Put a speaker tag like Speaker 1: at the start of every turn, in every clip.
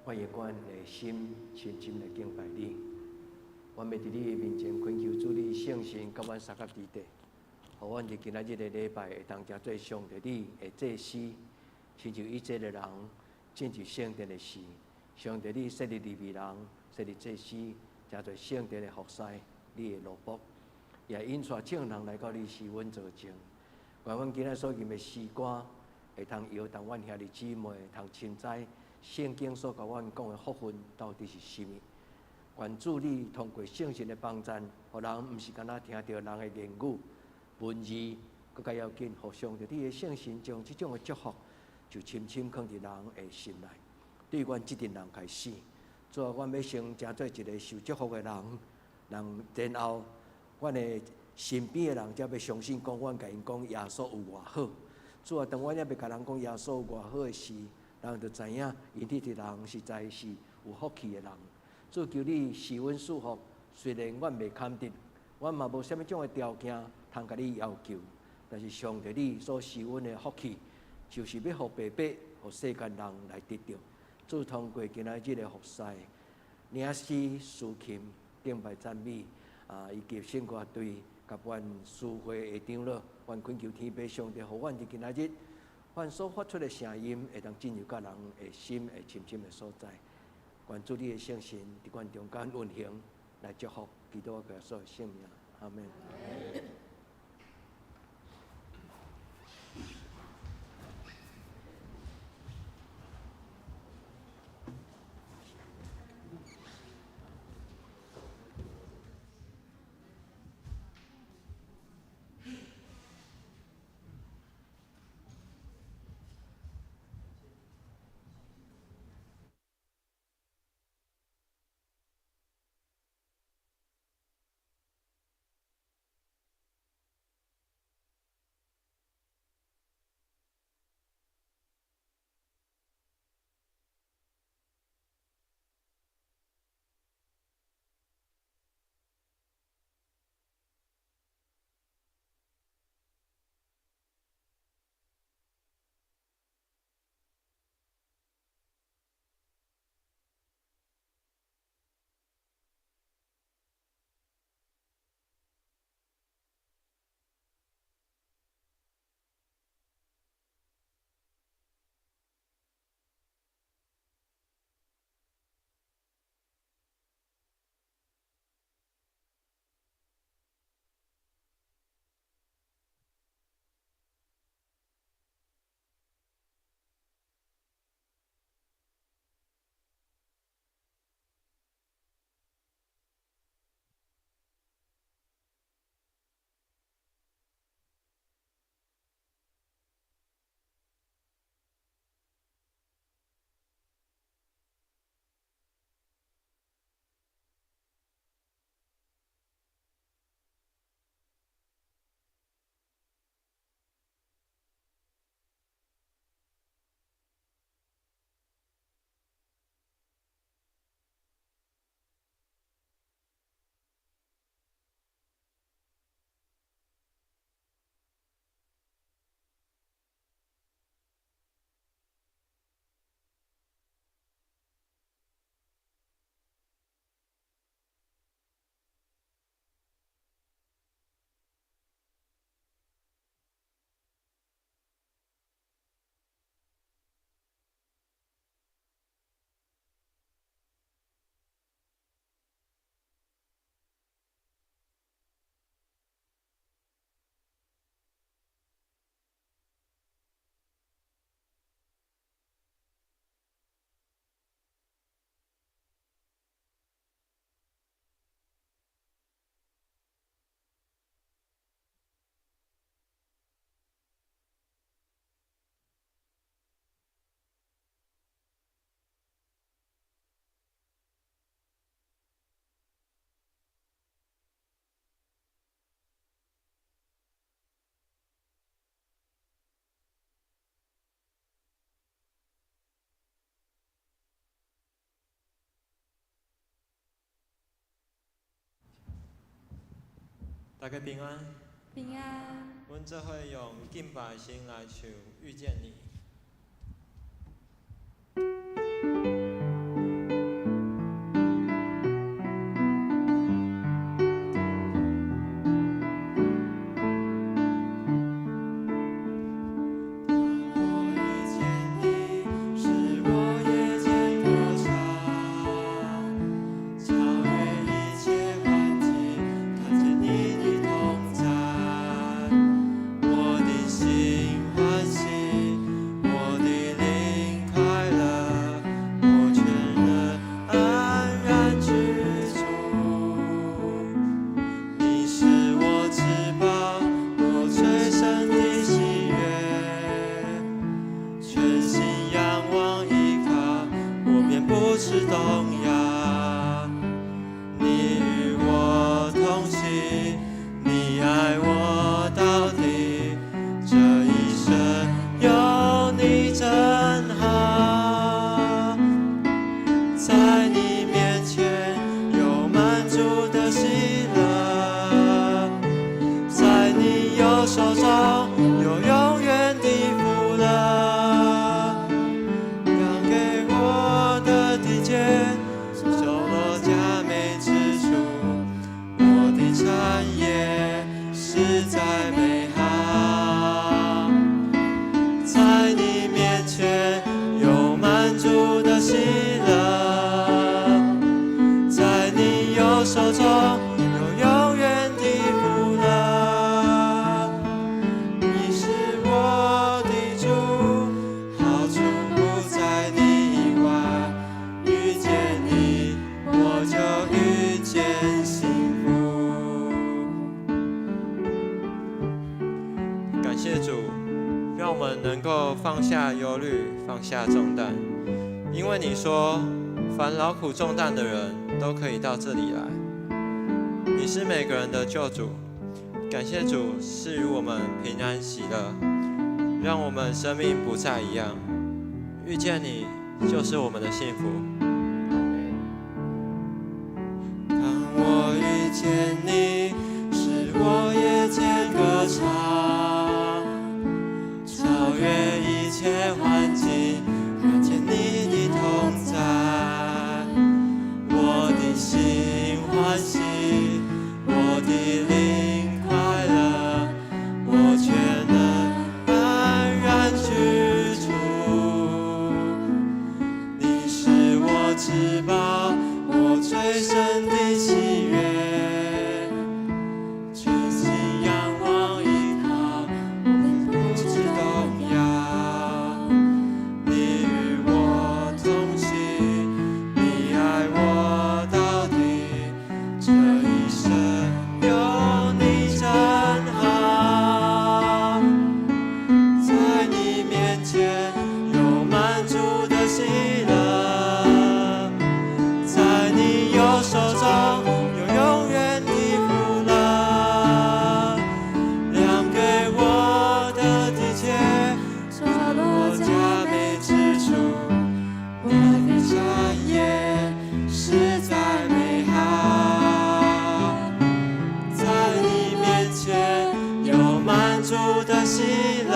Speaker 1: 阮用阮的心深深來敬拜你。阮欲佇你的面前懇求主你聖神佮阮相佮佇底，予阮佇今仔日的禮拜會當成做上帝你的祭司，親像以色列人進入聖殿的時，上帝你設立利未人，設立祭司，成做聖殿的服侍，你的奴僕，也引帶眾人來到你施恩座前。願阮今仔所吟的詩歌，會通搖動阮兄弟姊妹，通深知聖經所共阮講的福分到底是啥物。願主你通過聖神的幫贊，予人毋是干焦聽著人的言語文字，閣較要緊，予上帝你的聖神將這種的祝福，就深深囥佇人的心內。對阮這陣人開始，主啊，阮欲先成做一个受祝福的人，人然後阮的身邊的人才欲相信講，阮共𪜶講耶穌有偌好。主啊，當阮猶未共人講耶穌有偌好的時，人就知影𪜶這個人實在是有福氣的人。主求你賜阮賜福，雖然阮袂堪得，阮嘛無啥物種的條件通共你要求，但是上帝你所賜阮的福氣，就是欲予白白，予世間人來得著。主通過今仔日的服侍、領詩、司琴、敬拜讚美啊，以及聖歌隊佮阮司會的長老，阮懇求天父上帝，予阮佇今仔日，阮所發出的聲音，會當進入到人的心的深深的所在。願主你的聖神佇阮中間運行，來祝福基督耶穌的聖名，阿們。
Speaker 2: 大家平安。
Speaker 3: 平安。
Speaker 2: 阮做伙用敬拜先來唱《遇見你》。動搖。你與我同行，你愛我到底，這一生有你真好。在你面前有滿足的喜樂，在你右手中有永遠的福樂。量給我的地界，坐落佳美之處，我的產業實在美好。在你面前有滿足的喜樂，在你右手中有永遠的福樂。你是我的主，好處不在你以外。遇見你，我就遇見幸福。感謝主，讓我們能夠放下憂慮，放下重擔，因為你說，凡勞苦重擔的人都可以到這裡來。你是每個人的救主，感謝主賜予我們平安喜樂，讓我們生命不再一樣。遇見你就是我們的幸福。當我遇見你，使我夜間歌唱，超越一切環境，看見你的同在，我的心歡喜，我的靈快樂，我全能安然居住。你是我至寶，我最深的喜悅，全心仰望依靠，我不致動搖。你與我同行，你愛我到底，這一生有你真好。在你面前有滿足的喜樂，在你右手中有永遠的福樂。量給我的地界，坐落佳美之處，我的產業實在美好。在你面前有滿足的喜樂，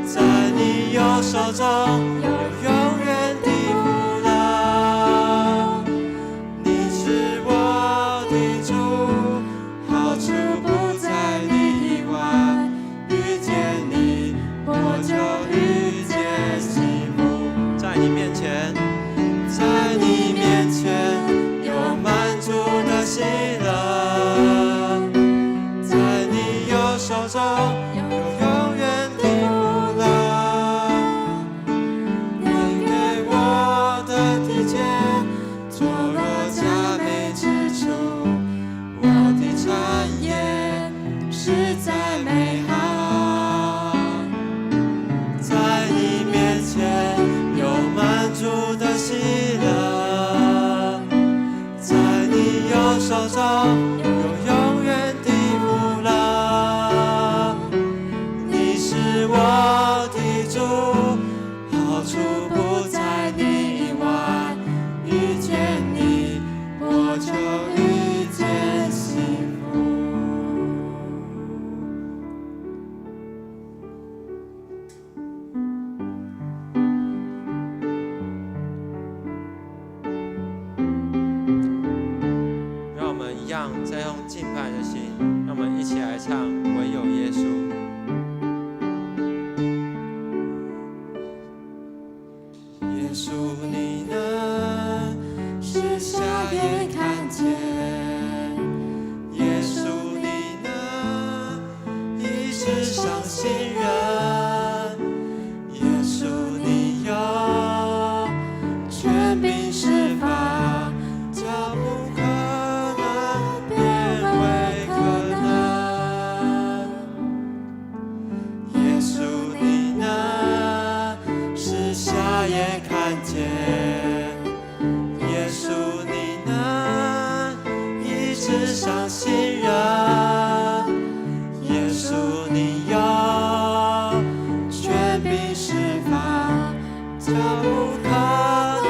Speaker 2: 在你右手中有永遠的福樂。你是我的主，好處不在你以外。遇見你，我就遇見幸福。在你面前，在你面前有滿足的喜樂，在你右手中有永遠的福樂。你給我的地界，坐落佳美之處，我的產業實在美好。在你面前有滿足的喜樂，在你右手中有永遠的福樂。你是我的主，好處不在你以外。遇見你，我就遇見幸福。讓我們一樣再用敬拜的心，讓我們一起來唱《唯有耶穌》。耶穌，你能使瞎眼看見；耶穌，你能醫治傷心人；耶穌，你有權柄施法，叫不可能變為可能。耶穌，你能使瞎眼看見。柄施法，叫不可能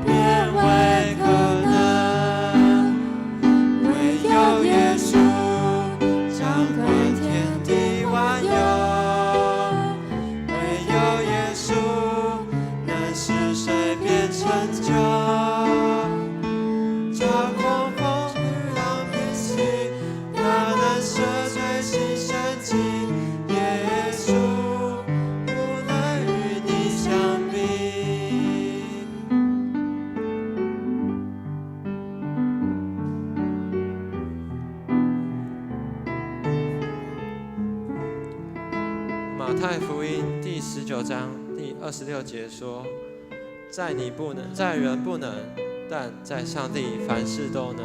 Speaker 2: 變為可能。唯有耶穌掌管天地萬有，唯有耶穌能使水變成酒，叫狂風浪平息，大能赦罪行神蹟，耶穌無人與你相比。馬太福音第19章第26節說：在你不能，在人不能，但在上帝凡事都能。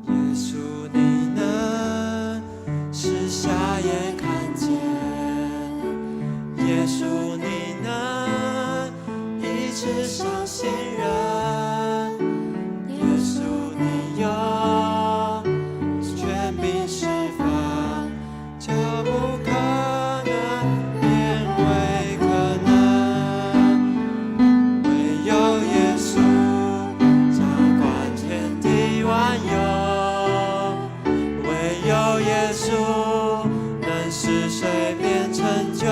Speaker 2: 耶穌，你能使瞎眼看見；耶穌，你能醫治傷心人；耶穌，你有權柄施法，叫不可能變為可能。唯有耶穌掌管天地萬有，唯有耶穌能使水變成酒，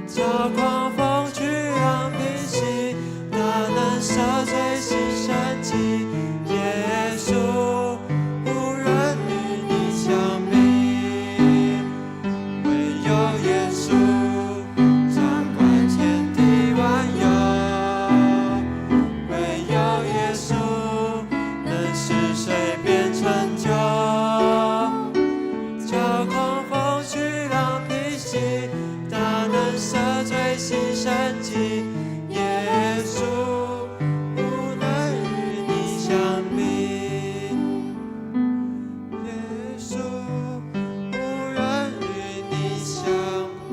Speaker 2: 叫狂風巨浪平息，大能赦罪行神蹟，耶穌無人與你相比。唯有耶穌掌管天地萬有，唯有耶穌能使水變成酒，叫狂風巨浪平息，大能赦罪行神蹟，耶穌無人與你相比。耶穌無人與你相比。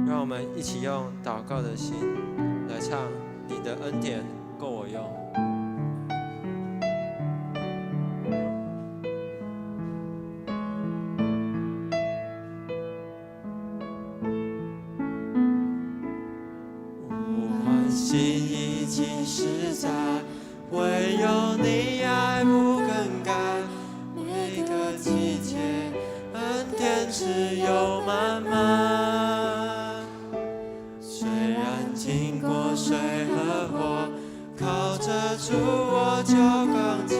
Speaker 2: 讓我們一起用禱告的心來唱：你的恩典夠我用。無關心已經實在，唯有你愛不更改。每個季節，恩典只有滿滿。雖然經過水和火，靠着主我就剛強。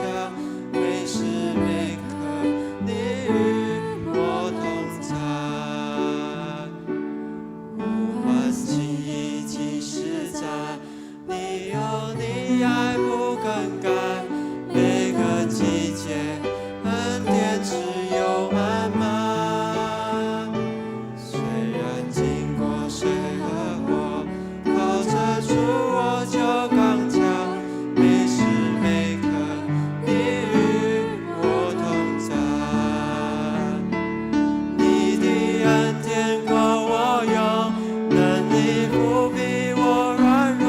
Speaker 2: 每時每刻你與我同在。無環境已經實在，你有你愛不更改。每個季節，恩典只有滿滿。雖然經過水和火，靠着主我就剛強。每時每刻你與我同在。你的恩典夠我用，能力覆庇我軟弱，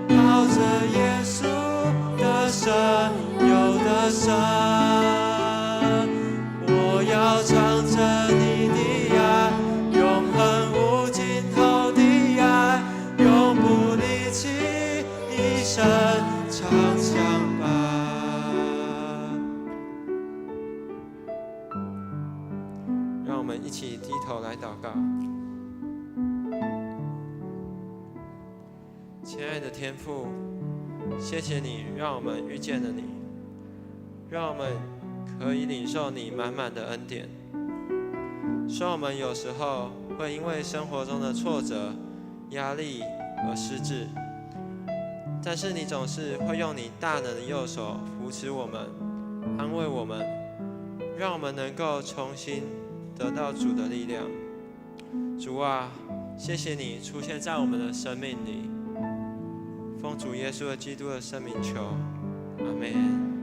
Speaker 2: 靠着耶穌得勝又得勝。我要唱着你的愛，永恆無盡頭的愛，永不離棄，一生常相伴。讓我們一起低頭來禱告。親愛的天父，謝謝你讓我們遇見了你，讓我們可以領受你滿滿的恩典。雖然我們有時候會因為生活中的挫折、壓力而失志，但是你總是會用你大能的右手扶持我們、安慰我們，讓我們能夠重新得到主的力量。主啊，谢谢你出现在我们的生命里。奉主耶稣的基督的圣名求，阿門。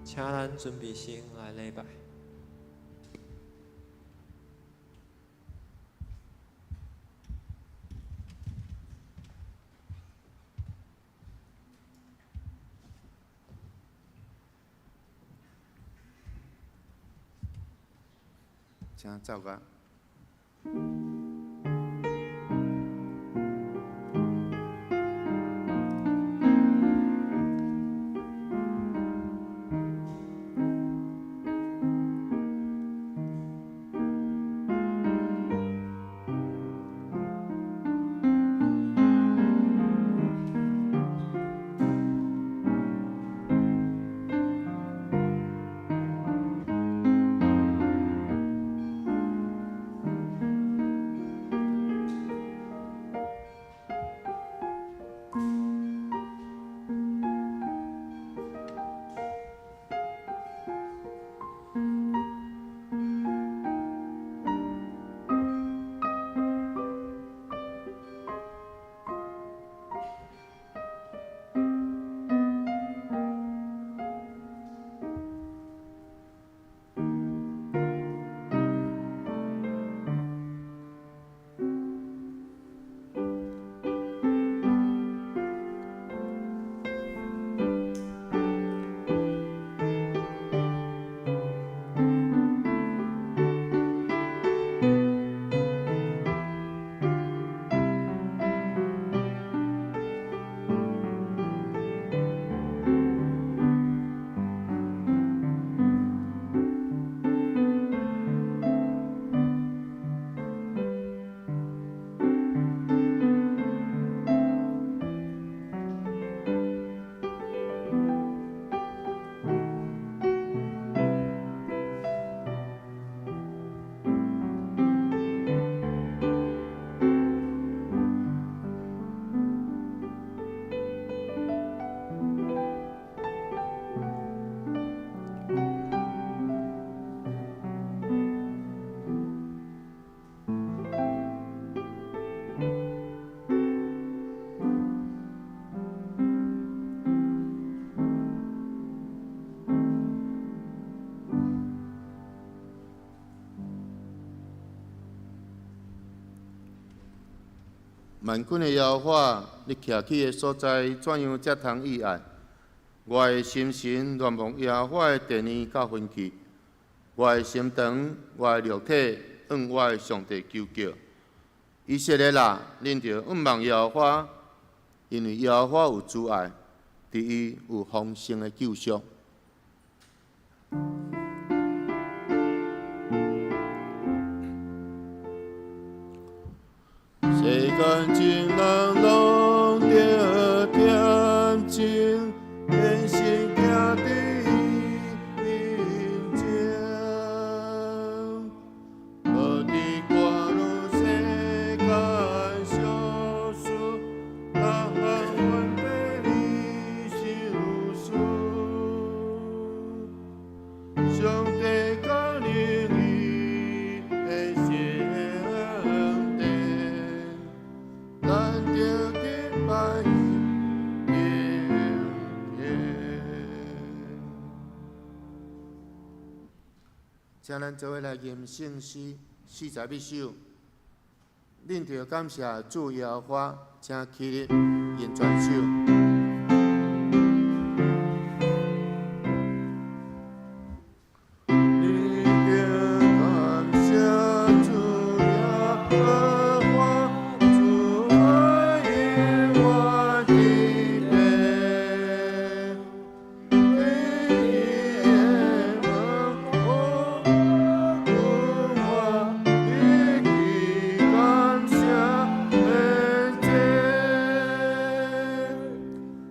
Speaker 2: 请咱准备心来礼拜。
Speaker 3: 请奏乐。万军的耶和华，你徛起的所在，怎样才通意爱？我的心神恋慕耶和华的殿宇佮分气，我的心肠，我的肉体，向我的上帝求叫。以色列啊，恁著仰望耶和华，因为耶和华有慈爱，佇伊有豐盛的救贖。世間眾人攏著恬靜，虔誠行佇伊面前，無佇掛慮世間小事，逐項問題你想思。上帝降臨伊的聖殿，咱著敬拜伊敬虔。請咱做伙來吟聖詩41首，恁著感謝主耶和華，請起立吟全首。恁著感謝主耶和華，主愛永遠佇地，對伊的門我一起感謝獻祭。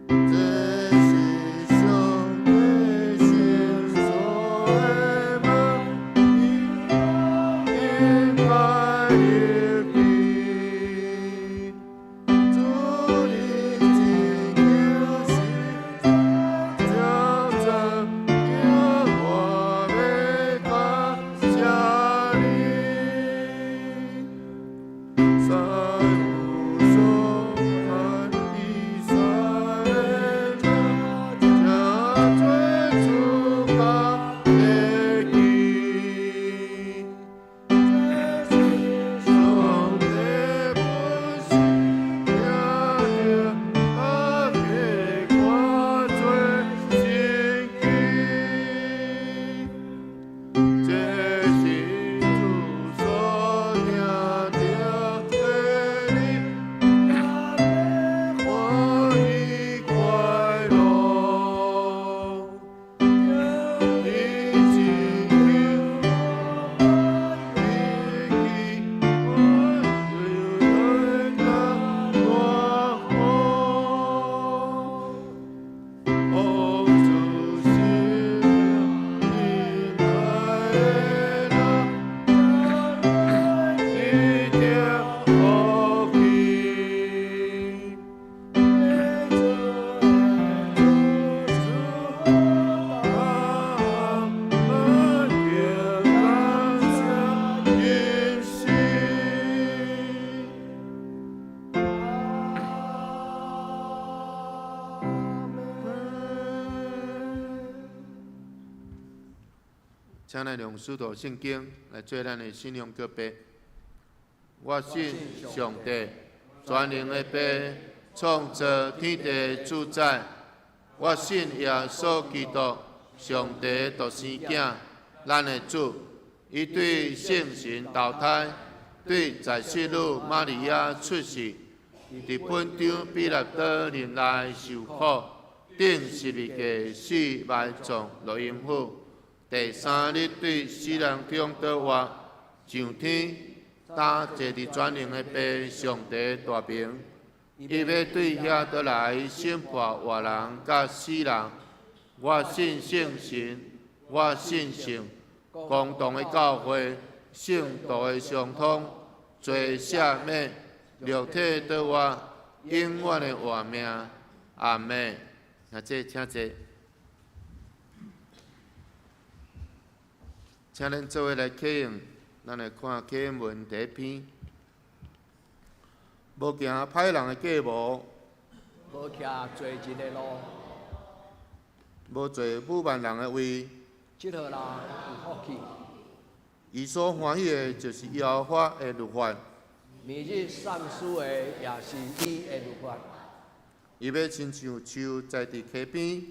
Speaker 3: 這是上帝新造的門，應該入去。主你拯救是叫做我欲感謝你。在有所盼以撒的門，這做主家的基。上帝本是聽著大家看做神奇。這是主所定著的日，歡喜快樂。你拯救一起來大王主心你來了，你的福氣。咱著感謝吟詩。請咱用使徒信經來做咱的信仰告白。我信上帝，全能的父，創造天地主宰。我信耶穌基督，上帝的獨生囝，咱的主。伊對聖神投胎，對在聖女瑪利亞出世，佇本丟彼拉多任內受苦，釘十字架死埋葬落陰府。第三日對死人中復活，上天，擔坐佇全能的父上帝大爿。伊欲對遐倒來審判活人佮死人。我信聖神，我信聖公同的教會，聖徒的相通，罪赦免，肉體復活，永遠的活命。阿們。請坐，請坐。請恁做伙來啟用，咱來看啟應文第一篇。無行歹人的計謀，
Speaker 1: 無徛罪人的路，
Speaker 3: 無坐侮慢人的位。
Speaker 1: 這號人有福氣。
Speaker 3: 伊所歡喜的，就是耶和華的律法。
Speaker 1: 暝日散思的，也是伊的律法。
Speaker 3: 伊欲親像樹栽佇溪邊，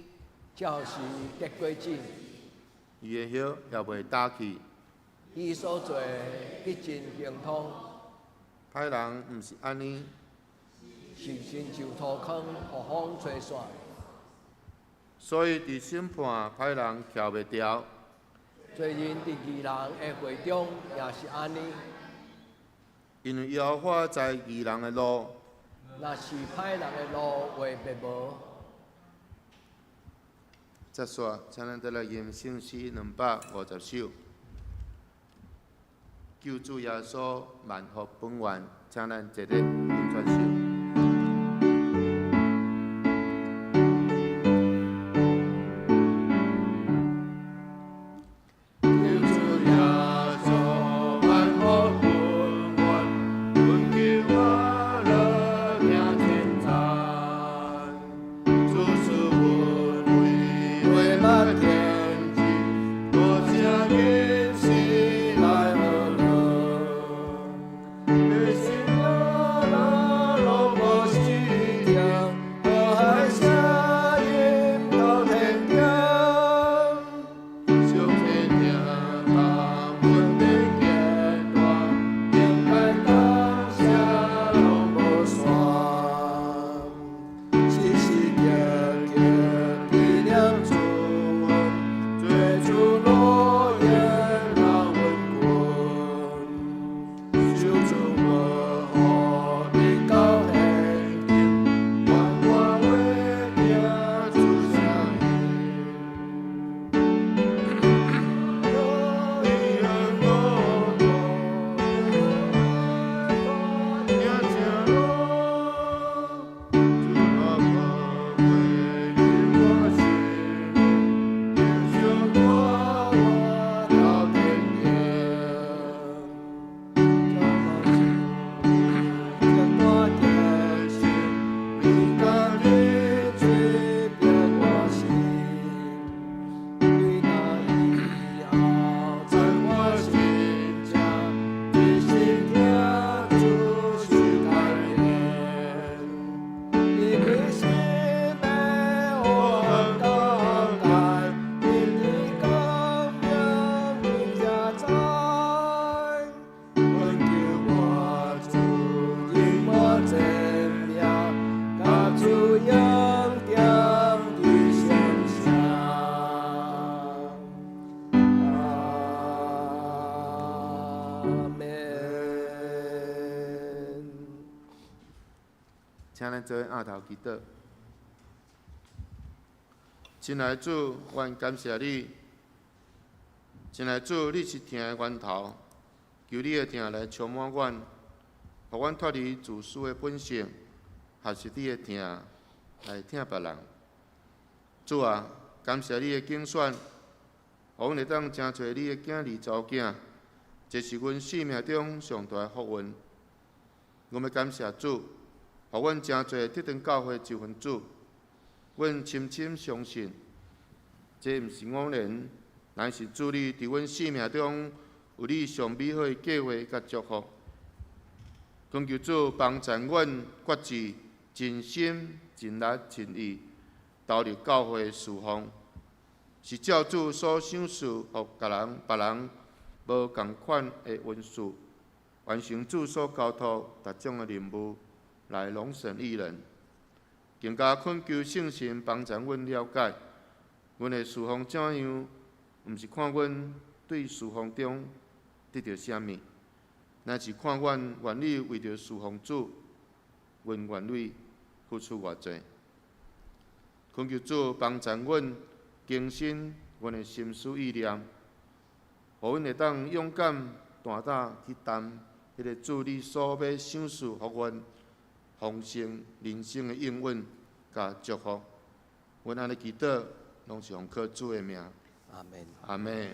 Speaker 1: 照時結果子。
Speaker 3: 伊的葉也袂焦去。
Speaker 1: 伊所做的必盡亨通。
Speaker 3: 歹人毋是按呢，
Speaker 1: 是親像塗坑，予風吹散。
Speaker 3: 所以佇審判歹人徛袂牢。
Speaker 1: 罪人佇義人的會中也是按呢。
Speaker 3: 因為耶和華知義人的路，
Speaker 1: 若是歹人的路會滅無。
Speaker 3: 接續，請咱再來吟聖詩250首。救主耶穌萬福本源，請咱齊咧吟這首。請咱做伙徛頭祈禱。親愛的主，阮感謝你。親愛的主，你是疼的源頭，求你的疼來充滿阮，予阮脫離自私的本性，學習你的疼來疼別人。主啊，感謝你的揀選，予阮會當成做你的囝兒查某囝，這是阮生命中上大的福分。阮欲感謝主，予阮成做得堂教會一份子。阮深深相信，這毋是偶然，乃是主你佇阮生命中有你上美好的計劃佮祝福。懇求主幫助阮決志，盡心、盡力、盡意投入教會事奉，是照主所賞賜予別人、別人無仝款的恩賜，完成主所交託逐種的任務，來榮神益人。更加懇求聖神幫助阮了解，阮的事奉怎樣，毋是看阮對事奉中得著啥物，乃是看阮願意為著事奉主，阮願意付出偌濟。懇求主幫助阮更新阮的心思意念，予阮會當勇敢大膽去擔彼个主你所欲賞賜予阮豐盛人生的應允佮祝福。阮按呢祈禱，攏是奉靠主的名。
Speaker 1: 阿門。
Speaker 3: 阿門。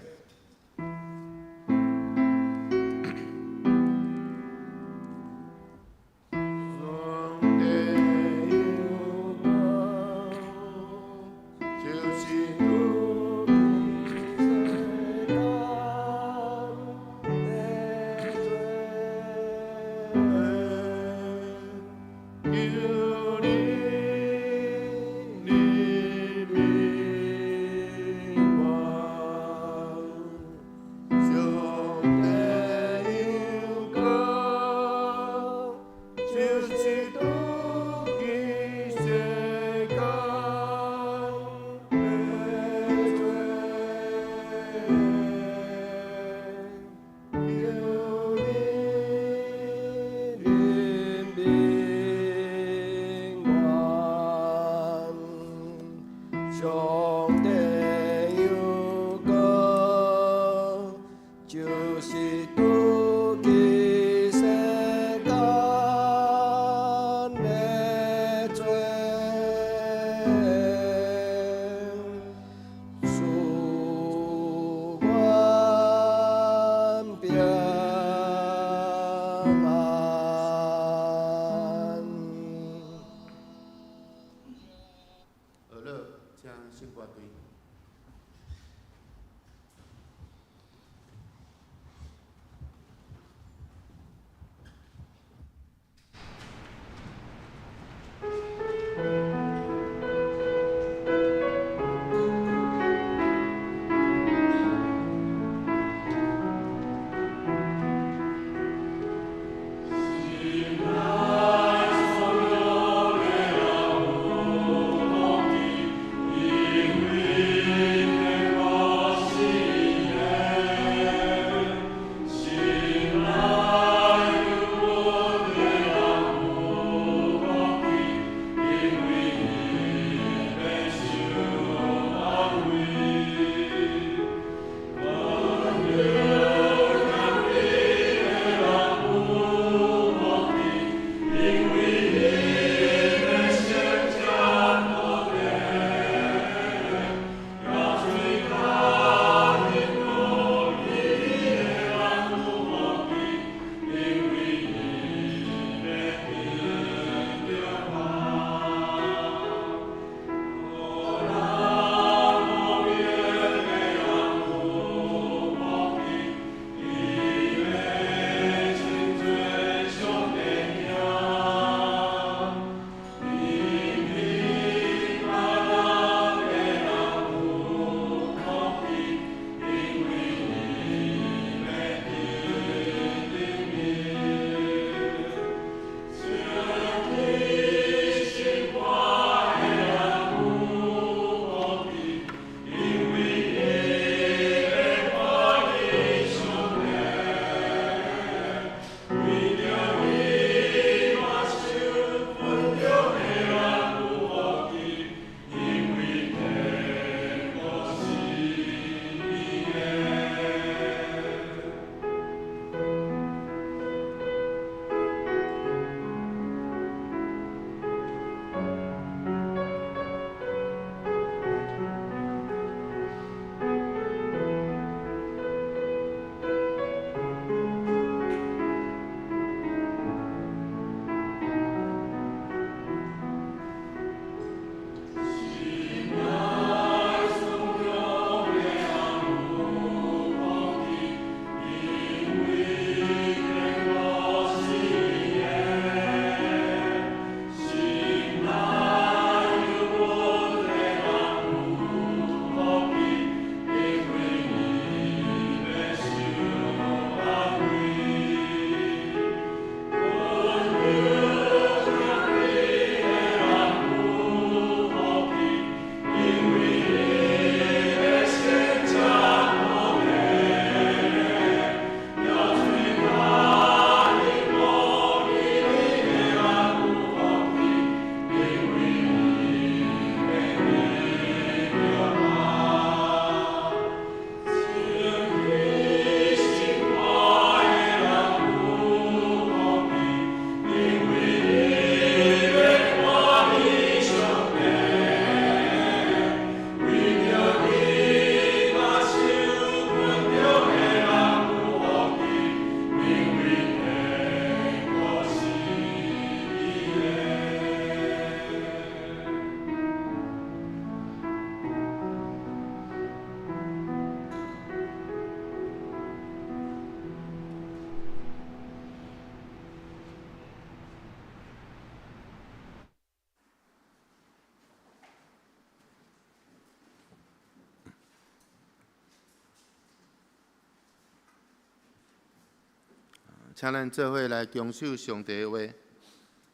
Speaker 3: 請咱做伙來恭守上帝的話。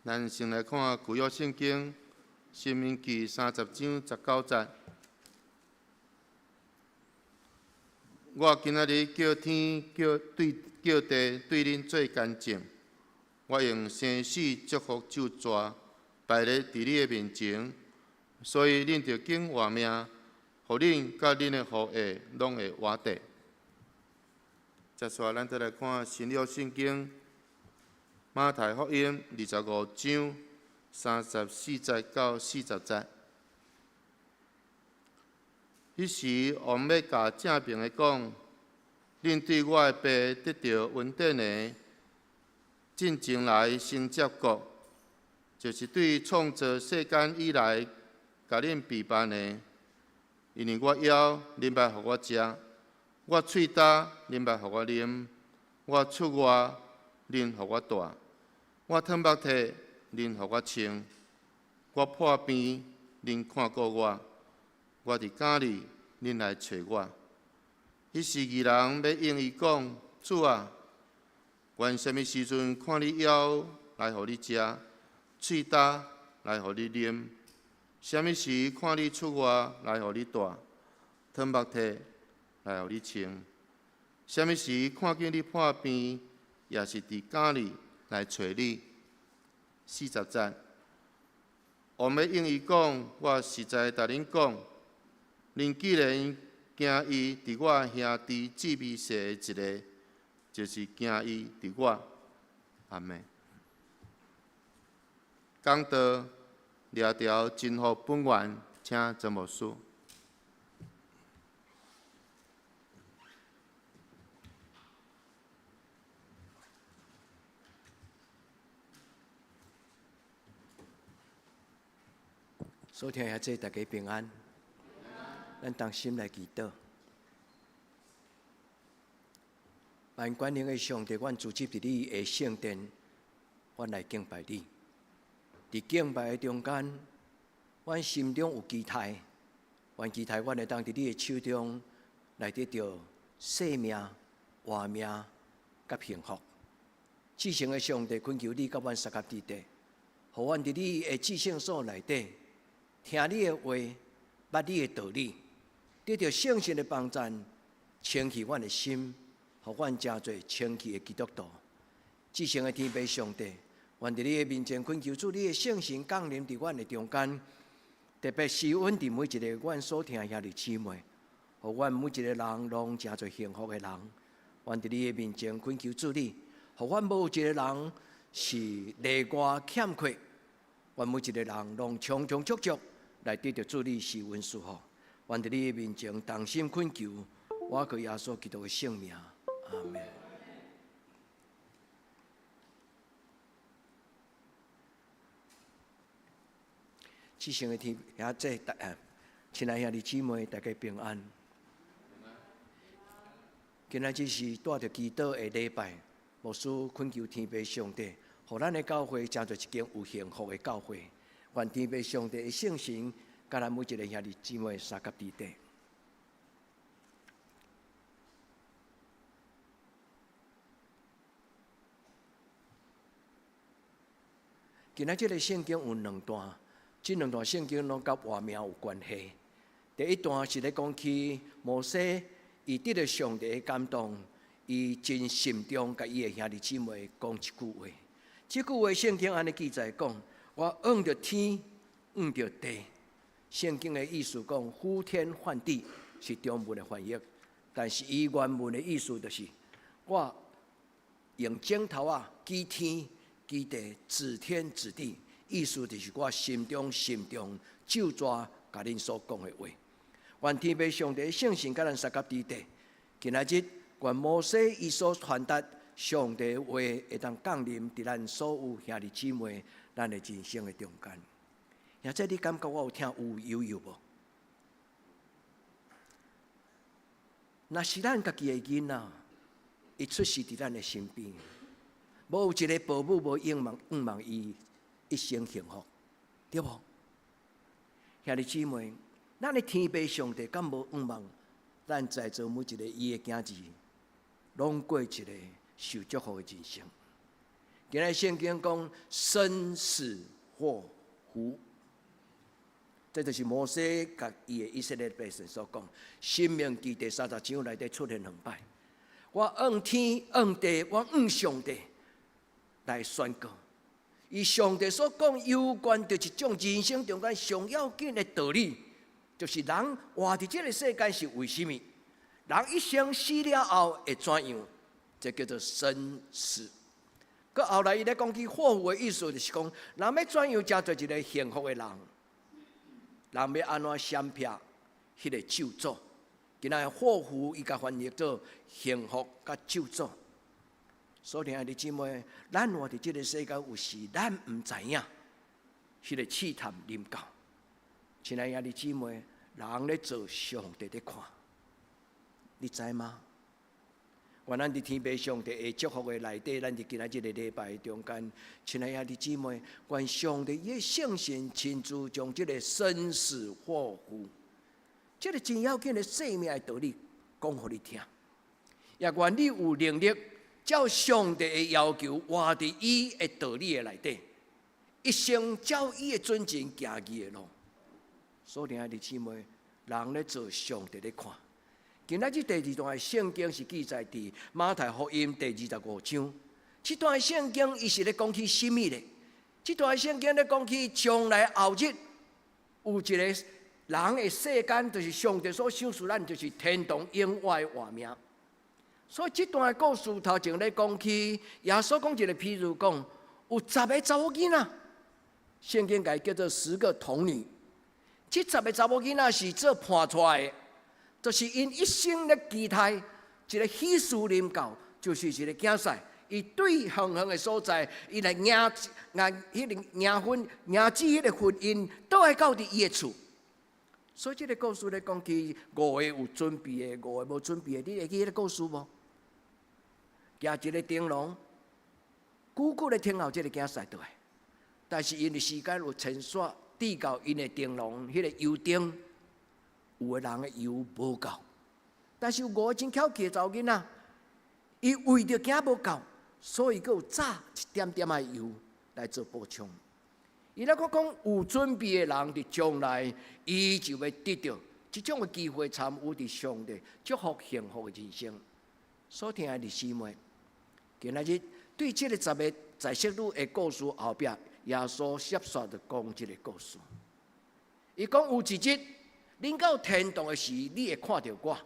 Speaker 3: 咱先來看舊約聖經《申命記》30章19節。我今仔日叫天叫對叫地對恁做見證，我用生死祝福咒詛擺咧佇你的面前，所以恁著揀活命，予恁佮恁的後裔攏會活著。接續來，咱再來看新約聖經馬太福音25章34節到40節。彼時，王欲共正爿的講：恁對我的爸得著恩典的，進前來先接國，就是對創造世間以來共恁備辦的。因為我枵，恁捌予我食；我喙焦，恁捌予我啉；我出外，恁予我蹛；我褪目體，恁予我穿；我破病，恁看顧我。我佇監裡，恁來揣我。彼時義人欲應伊講：主啊，阮啥物時陣看你枵來予你食，喙焦來予你啉？啥物時看你出外來予你蹛，褪目體來予你穿？啥物時看見你破病，抑是佇監裡來揣你？40節，王欲應伊講：我實在共恁講。恁既然驚伊佇我兄弟姊妹細的一个，就是驚伊佇我。阿們。講道掠著真福本源，請曾牧師。
Speaker 1: 所聽的兄弟，大家平安。咱同心來祈禱。萬全能的上帝，阮聚集佇你的聖殿，阮來敬拜你。佇敬拜的中間，阮心中有期待，阮期待阮會當佇你的手中來得著生命、活命佮幸福。至聖的上帝，懇求你佮阮相佮佇底，予阮佇你的至聖所內底聽你的話，捌你的道理，得著聖神的幫贊，清氣阮的心，予阮成做清氣的基督徒。至聖的天父上帝，願佇你的面前懇求主，你的聖神降臨佇阮的中間，特別施恩佇每一个阮所疼的兄弟姊妹，予阮每一个人攏成做幸福的人。願佇你的面前懇求主你，予阮無一个人是例外欠缺，願每一个人攏充充足足來得著主你施恩賜福。願佇你的面前同心懇求，我靠耶穌基督的聖名，阿們。至聖的天父，這大親愛兄弟姊妹，大家平安。今仔日是帶著祈禱的禮拜，牧師懇求天父上帝，予咱的教會成做一間有幸福的教會。願天父上帝的聖神，佮咱每一个兄弟姊妹相佮佇底。今仔這个聖經有兩段，這兩段聖經攏佮活命有關係。第一段是咧講起摩西，伊得著上帝的感動，伊真慎重共伊的兄弟姊妹講一句話。這句話聖經按呢記載講：我按著天，按著地。聖經的意思講呼天喚地是中文的翻譯，但是伊原文的意思就是我用指頭仔指天指地指天指地，意思就是我心中心中咒詛共恁所講的話。願天父上帝聖神佮咱相佮佇底。今仔日願摩西伊所傳達上帝的話，會當降臨佇咱所有兄弟姊妹咱的人生的中間。兄弟，你感覺我有聽有悠悠無？若是咱家己的囡仔，伊出世佇咱的身邊，無有一个父母無願望，願望伊一生幸福，對無？兄弟姊妹，咱的天父上帝敢無願望，咱在座每一个伊的囝兒，攏過一个受祝福的人生。今日聖經講生死禍福，這就是摩西共伊的以色列百姓所講。申命記第30章內底出現兩擺。我向天向地，我向上帝來宣告。伊上帝所講有關著一種人生中間上要緊的道理，就是人活佇這个世間是為啥物？人一生死了後會怎樣？這叫做生死。閣後來伊咧講起禍福的意思，就是講人欲怎樣成做一个幸福的人，人欲按怎閃避彼个咒詛？今仔禍福伊共翻譯做幸福佮咒詛。所以兄弟姊妹，咱活佇這个世間，有時咱毋知影，彼个試探臨到。親愛兄弟姊妹，人咧做上帝咧看，你知嗎？願咱佇天父上帝的祝福的內底，咱佇今仔這个禮拜中間，親愛兄弟姊妹，願上帝伊的聖神親自將這个生死禍福，這个真要緊的生命的道理講予你聽，也願你有能力照上帝的要求，活佇伊的道理的內底，一生照伊的準繩行伊的路。所以兄弟姊妹，人咧做上帝咧看。今仔日第二段的聖經是記載佇馬太福音第25章。這段聖經伊是咧講起啥物咧？這段聖經咧講起將來後日有一個人的世間，就是上帝所賞賜咱，就是天堂永遠的活命。所以這段故事頭前咧講起，耶穌講一個譬喻，講有十个查某囡仔，聖經共伊叫做十個童女。這十个查某囡仔是做伴娶的。就是𪜶一生咧期待一个喜事臨到，就是一个囝婿，伊對遠遠的所在，伊來迎迎彼个迎婚迎接彼个婚姻，倒來到佇伊的厝。所以這个故事咧講起五个有準備的，五个無準備的，你會記彼个故事無？舉一个燈籠，久久咧等候這个囝婿倒來，但是因為時間有牽線，至到𪜶的燈籠，彼个油燈。有的人的油無夠，但是有五个真巧氣的查某囡仔，伊為著驚無夠，所以閣有紮一點點的油來做補充。伊咧閣講有準備的人，佇將來伊就欲得著這種的機會參與佇上帝祝福幸福的人生。所聽的弟兄姊妹，今仔日對這个十个在室女的故事後壁，耶穌接續就講這个故事。伊講有一日，恁到天堂的時，你會看著我。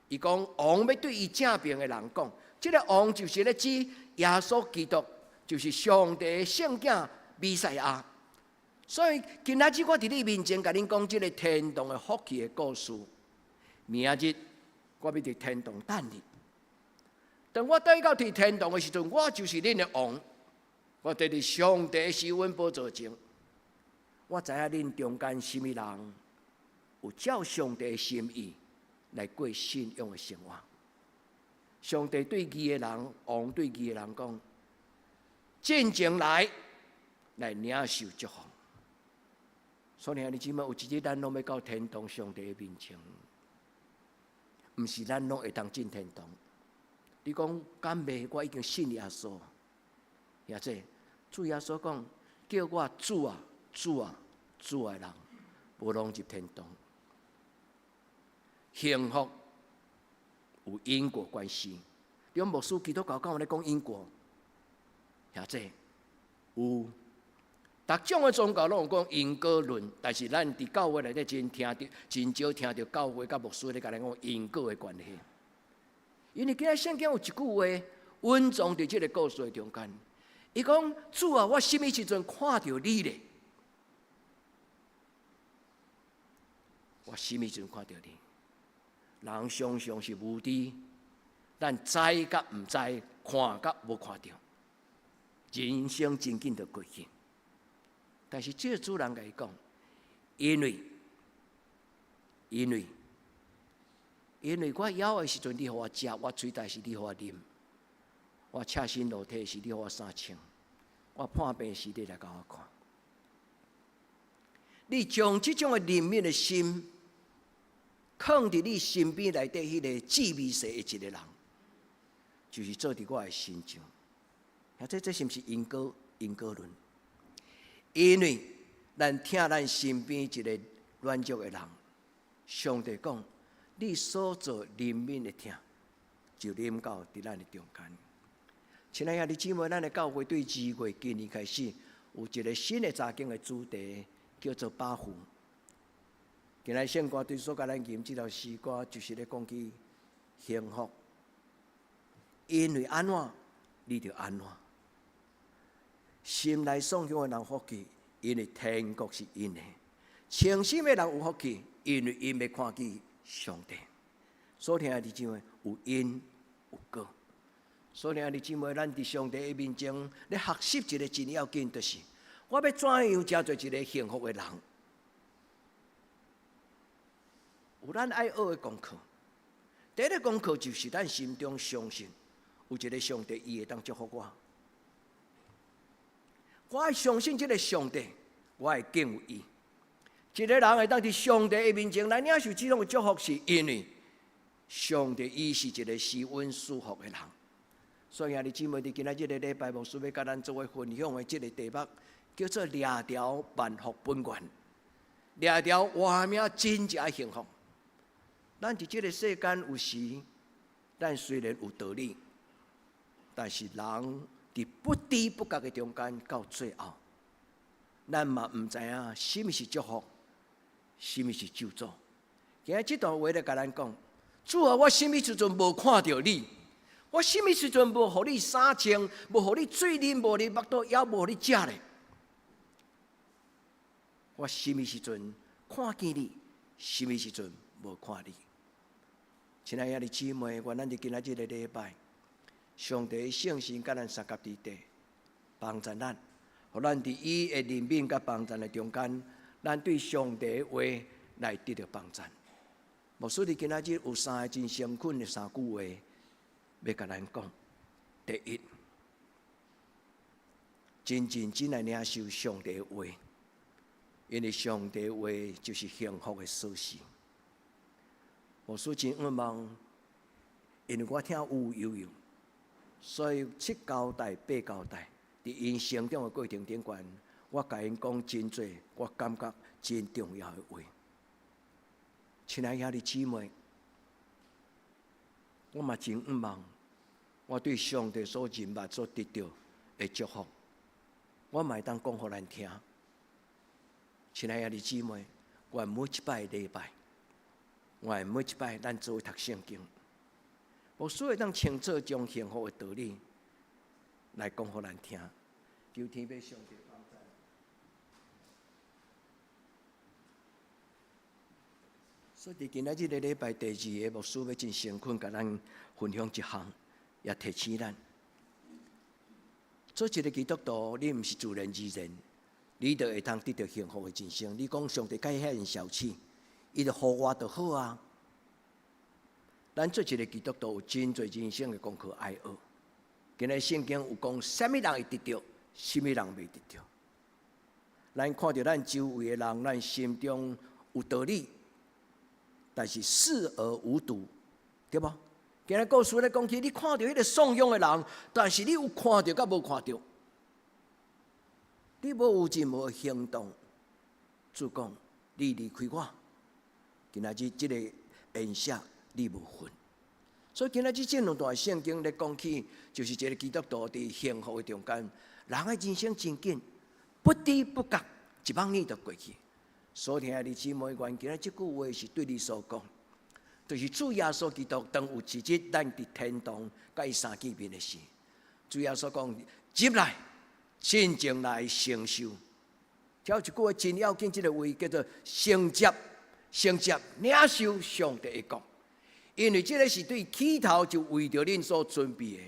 Speaker 1: 伊講王欲對伊正爿的人講，這个王就是咧指耶穌基督，就是上帝的聖子彌賽亞。所以今仔日我佇你面前共恁講這个天堂的福氣的故事。明仔日我欲佇天堂等你。當我轉到佇天堂的時陣，我就是恁的王。我佇佇上帝的施恩寶座前，我知影恁中間啥物人有照上帝的心意來過信仰的生活。上帝對義的人，王對義的人講：進前來，來領受祝福。所以兄弟姊妹，有一日咱攏欲到天堂上帝的面前，毋是咱攏會當進天堂。你講敢袂？我已經信耶穌。兄弟，主耶穌講，叫我主啊，主啊，主啊的人，無攏入天堂。幸福有因果關係。你講牧師基督教敢有咧講因果？兄弟，有。逐種的宗教攏有講因果論，但是咱佇教會內底真聽著，真少聽著教會佮牧師咧共咱講因果的關係。因為今仔聖經有一句話隱藏佇這个故事的中間，伊講主啊，我啥物時陣看著你咧？我啥物時陣看著你？人常常是無知，咱知佮毋知，看佮無看著，人生真緊就過去。但是這个主人共伊講，因為，因為，因為我枵的時陣，你予我食；我喙焦時，你予我啉；我赤身露體時，你予我衫穿；我破病時，你來共我看。你將這種的憐憫的心，囥佇你身邊內底彼个至微細的一个人，就是做佇我的身上。啊，這是毋是因果因果論？因為咱疼咱身邊一个軟弱的人，上帝講，你所做憐憫的疼，就臨到佇咱的中間。親愛兄弟姊妹，咱的教會對2月今年開始有一个新的查經的主題，叫做八福。今日聖歌對所共咱吟這條詩歌，就是咧講起幸福。因為按怎，你就按怎。心內爽快的人有福氣，因為天國是𪜶的；清心的人有福氣，因為𪜶欲看見上帝。所聽的弟兄姊妹，有因有果。所聽的弟兄姊妹，咱佇上帝的面前咧學習一个真要緊，就是我欲怎樣成做一个幸福的人？有咱愛學的功課。第一个功課就是咱心中相信有一个上帝，伊會當祝福我。我愛相信這个上帝，我會敬畏伊。一个人會當佇上帝的面前來領受這種的祝福，是因為上帝伊是一个施恩賜福的人。所以兄弟姊妹，佇今仔這个禮拜，牧師欲佮咱做伙分享的這个題目，叫做掠著萬福本源。掠著活命真正幸福。咱佇這个世間有時，咱雖然有道理，但是人佇不知不覺的中間到最後，咱嘛毋知影啥物是祝福，啥物是咒詛。今日這段話咧共咱講，主啊，我啥物時陣無看著你？我啥物時陣無予你衫穿，無予你水啉，無予你腹肚枵，無予你食咧？我啥物時陣看見你？啥物時陣無看你？親愛的姊妹，願咱佇今仔這个禮拜，上帝聖神佮咱相佮佇底，幫助咱，予咱佇伊的憐憫佮幫助的中間，咱對上帝的話來得著幫助。牧師佇今仔日有三个真誠懇的三句話，欲共咱講。第一，真認真來領受上帝的話，因為上帝的話就是幸福的鎖匙。牧師真向望，因為我聽有悠悠，所以七交代八交代，佇𪜶成長的過程頂懸，我共𪜶講真濟，我感覺真重要的話。親愛兄弟姊妹，我嘛真向望，我對上帝所認捌、所得著的祝福，我嘛會當講予咱聽。親愛兄弟姊妹，願每一擺禮拜，願每一擺咱做伙讀聖經，牧師會當清楚將幸福的道理來講予咱聽。求天父上帝幫助。所以，佇今仔這个禮拜第二个牧師欲真誠懇共咱分享一項，也提醒咱，做一个基督徒，你毋是自然而然，你就會通得著幸福的人生。你講上帝佮遐爾小氣，伊就予我就好啊。咱做一个基督徒有真濟人生的功課愛學。今日聖經有講，啥物人會得著，啥物人袂得著。咱看著咱周圍的人，咱心中有道理，但是視而無睹，對無？今日故事咧講起，你看著彼个喪勇的人，但是你有看著佮無看著，你無有任何行動。主講，你離開我，今仔日這个宴席你無份。所以今仔日這兩段聖經咧講起，就是一个基督徒佇幸福的中間，人的人生真緊，不知不覺一晃年就過去。所聽的姊妹，願今仔這句話是對你所講，就是主耶穌基督當有一日咱佇天堂佮伊相見面的時，主耶穌講入來，進前來承受。這有一句話真要緊，這个話叫做承接，承接領受上帝的國，因為這个是對起頭就為著恁所準備的。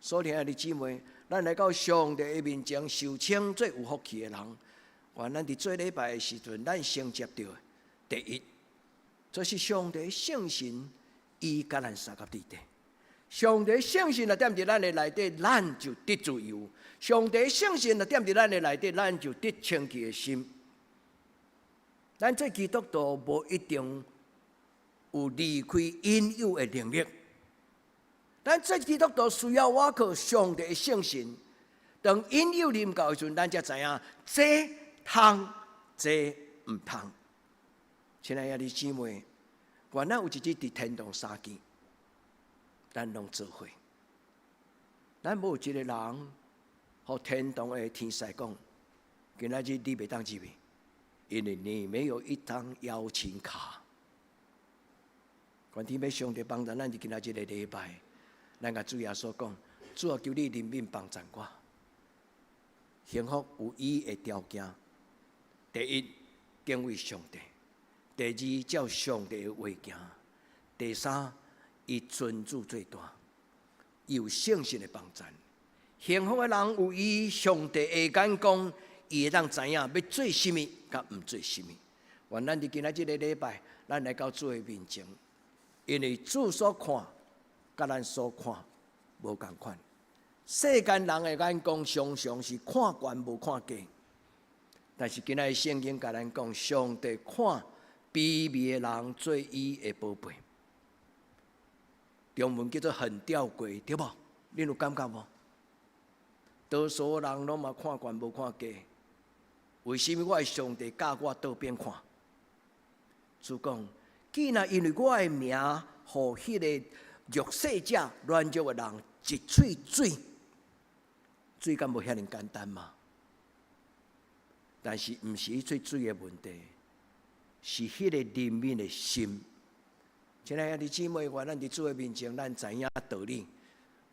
Speaker 1: 所聽的姊妹，咱來到上帝的面前受稱做有福氣的人。願咱佇做禮拜的時陣，咱承接著第一，這是上帝聖神伊佮咱相佮佇底。上帝聖神若踮佇咱的內底，咱就得自由；上帝聖神若踮佇咱的內底，咱就得清氣的心。咱做基督徒無一定有離開引誘的能力，咱做基督徒需要倚靠上帝的聖神。當引誘臨到的時陣，咱才知影這通，這毋通。親愛的兄弟姊妹，願咱有一日佇天堂相見，咱攏做伙。咱無一個人，予天堂的天使講，今仔日你袂當入去，因為你沒有一張邀請卡。願天父上帝幫助咱，佇今仔日個禮拜，咱共主耶穌講：主啊，求你憐憫幫贊我。幸福有伊的條件：第一，敬畏上帝；第二，照上帝的話行；第三，伊尊主做大，伊有聖神的幫贊。幸福的人有伊上帝的眼光，伊會當知影欲做啥物，佮毋做啥物。願咱佇今仔這個禮拜，咱來到主的面前，因為主所看，佮咱所看無仝款。世間人的眼光常常是看懸無看低，但是今仔日聖經共咱講，上帝看卑微的人做伊的寶貝。中文叫做很吊詭，對無？恁有感覺無？多數人攏嘛看懸無看低，為什麼我的上帝佮我倒邊看？主講，既然因為我的名，予彼個弱勢者、軟弱的人一喙水，水敢無遐爾簡單嗎？但是毋是彼喙水的問題，是彼個憐憫的心。親愛的姊妹，願咱佇主的面前，咱知影道理。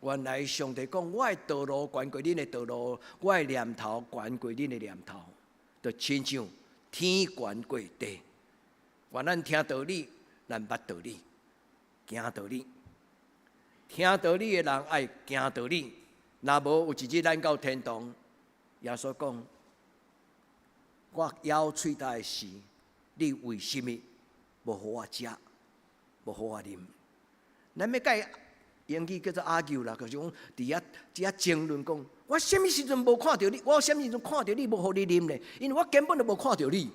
Speaker 1: 原來上帝講，我的道路懸過恁的道路，我的念頭懸過恁的念頭，就親像天懸過地。願咱聽道理，咱捌道理，行道理。聽道理的人愛行道理，若無有一日咱到天堂，耶穌講：我枵喙焦的時，你為什麼無予我食，無予我啉？咱欲共伊英語叫做 argue 啦，就是講佇遐爭論講，我啥物時陣無看著你？我啥物時陣看著你無予你啉咧？因為我根本就無看著你。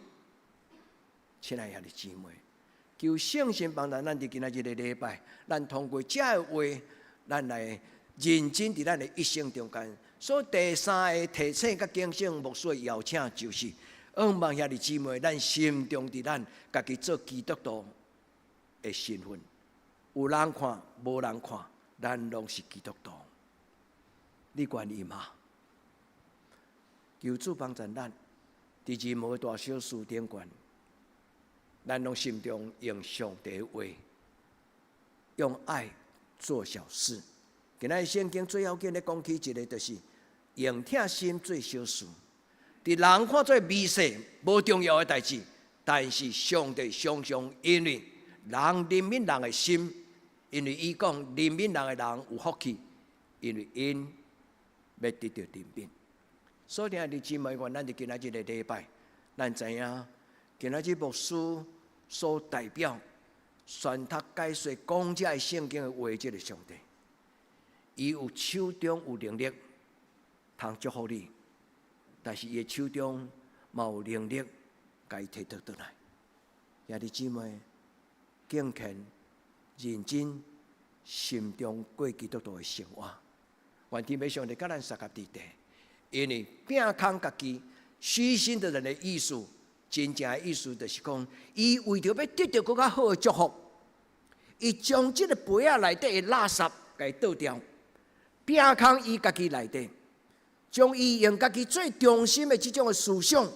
Speaker 1: 親愛的兄弟姊妹，求聖神幫助咱佇今仔日個禮拜，咱通過這个話，咱來認真佇咱的一生中間。所以第三個提醒佮警醒牧師的邀請，就是向望兄弟姊妹，咱心中佇咱家己做基督徒的身份，有人看，無人看，咱攏是基督徒。你願意嗎？求主幫助咱，佇任何大小事頂懸，咱攏心中用上帝的話，用愛做小事。今仔日聖經最要緊咧講起一個，就是用疼心做小事。佇人看做微細、無重要的代誌，但是上帝常常因為人憐憫人的心，因為伊講憐憫人的人有福氣，因為𪜶欲得著憐憫。所以，兄弟姊妹，願咱佇今仔日個禮拜，咱知影今仔日牧師所代表宣讀解說講這个聖經的話，這个上帝，伊有手中有能力通祝福你，但是伊的手中嘛有能力共伊提倒轉來。兄弟姊妹，敬虔、認真、心中過基督徒的生活，願天父上帝佮咱相佮佇佇，因為摒空家己、虛心的人的意思，真正的意思就是講，伊為著欲得著閣較好的祝福，伊將這個杯仔內底的垃圾共伊倒掉，摒空伊家己內底，將伊用家己最中心的這種的思想，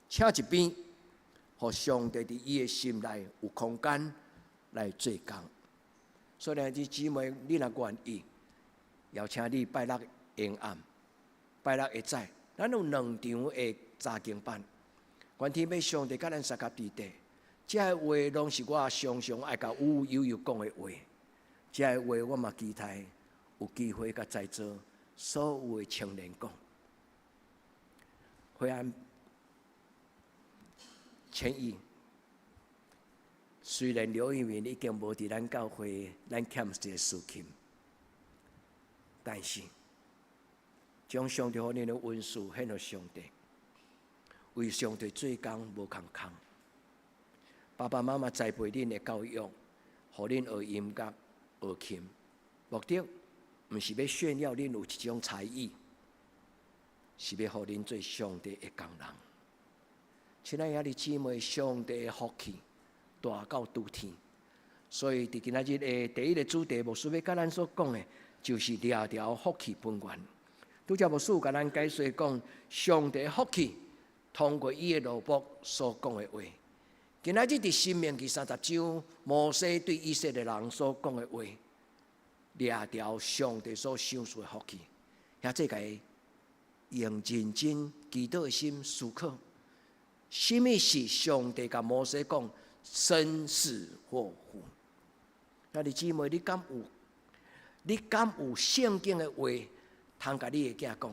Speaker 1: 請一邊，予上帝佇伊的心內有空間來做工。所以，兄弟姊妹，你若願意，邀請你拜六下暗、拜六下早，咱有兩場的查經班。願天父上帝佮咱相佮佇佇，這個話攏是我常常愛共有友友講的話。這個話我嘛期待有機會共在座所有的青年講。惠安千億，雖然劉玉明已經無佇咱教會，咱欠一個司琴，但是將上帝予恁的恩賜獻予上帝，為上帝做工無空空。爸爸媽媽栽培恁的教育，予恁學音樂、學琴。目的毋是欲炫耀恁有一種才藝，是欲予恁做上帝的工人。親愛兄弟姊妹，上帝的福氣大到諸天，所以佇今仔日的第一个主題，牧師欲佮咱所講的，就是掠著福氣本源。拄才牧師有共咱解說講，上帝福氣通過伊的奴僕所講的話。今仔日佇申命記30章，摩西對以色列人所講的話，掠著上帝所賞賜的福氣。遐這個用認真祈禱的心思考，啥物是上帝共摩西講生死禍福？兄弟姊妹，你敢有？你敢有聖經的話，通共你的囝講？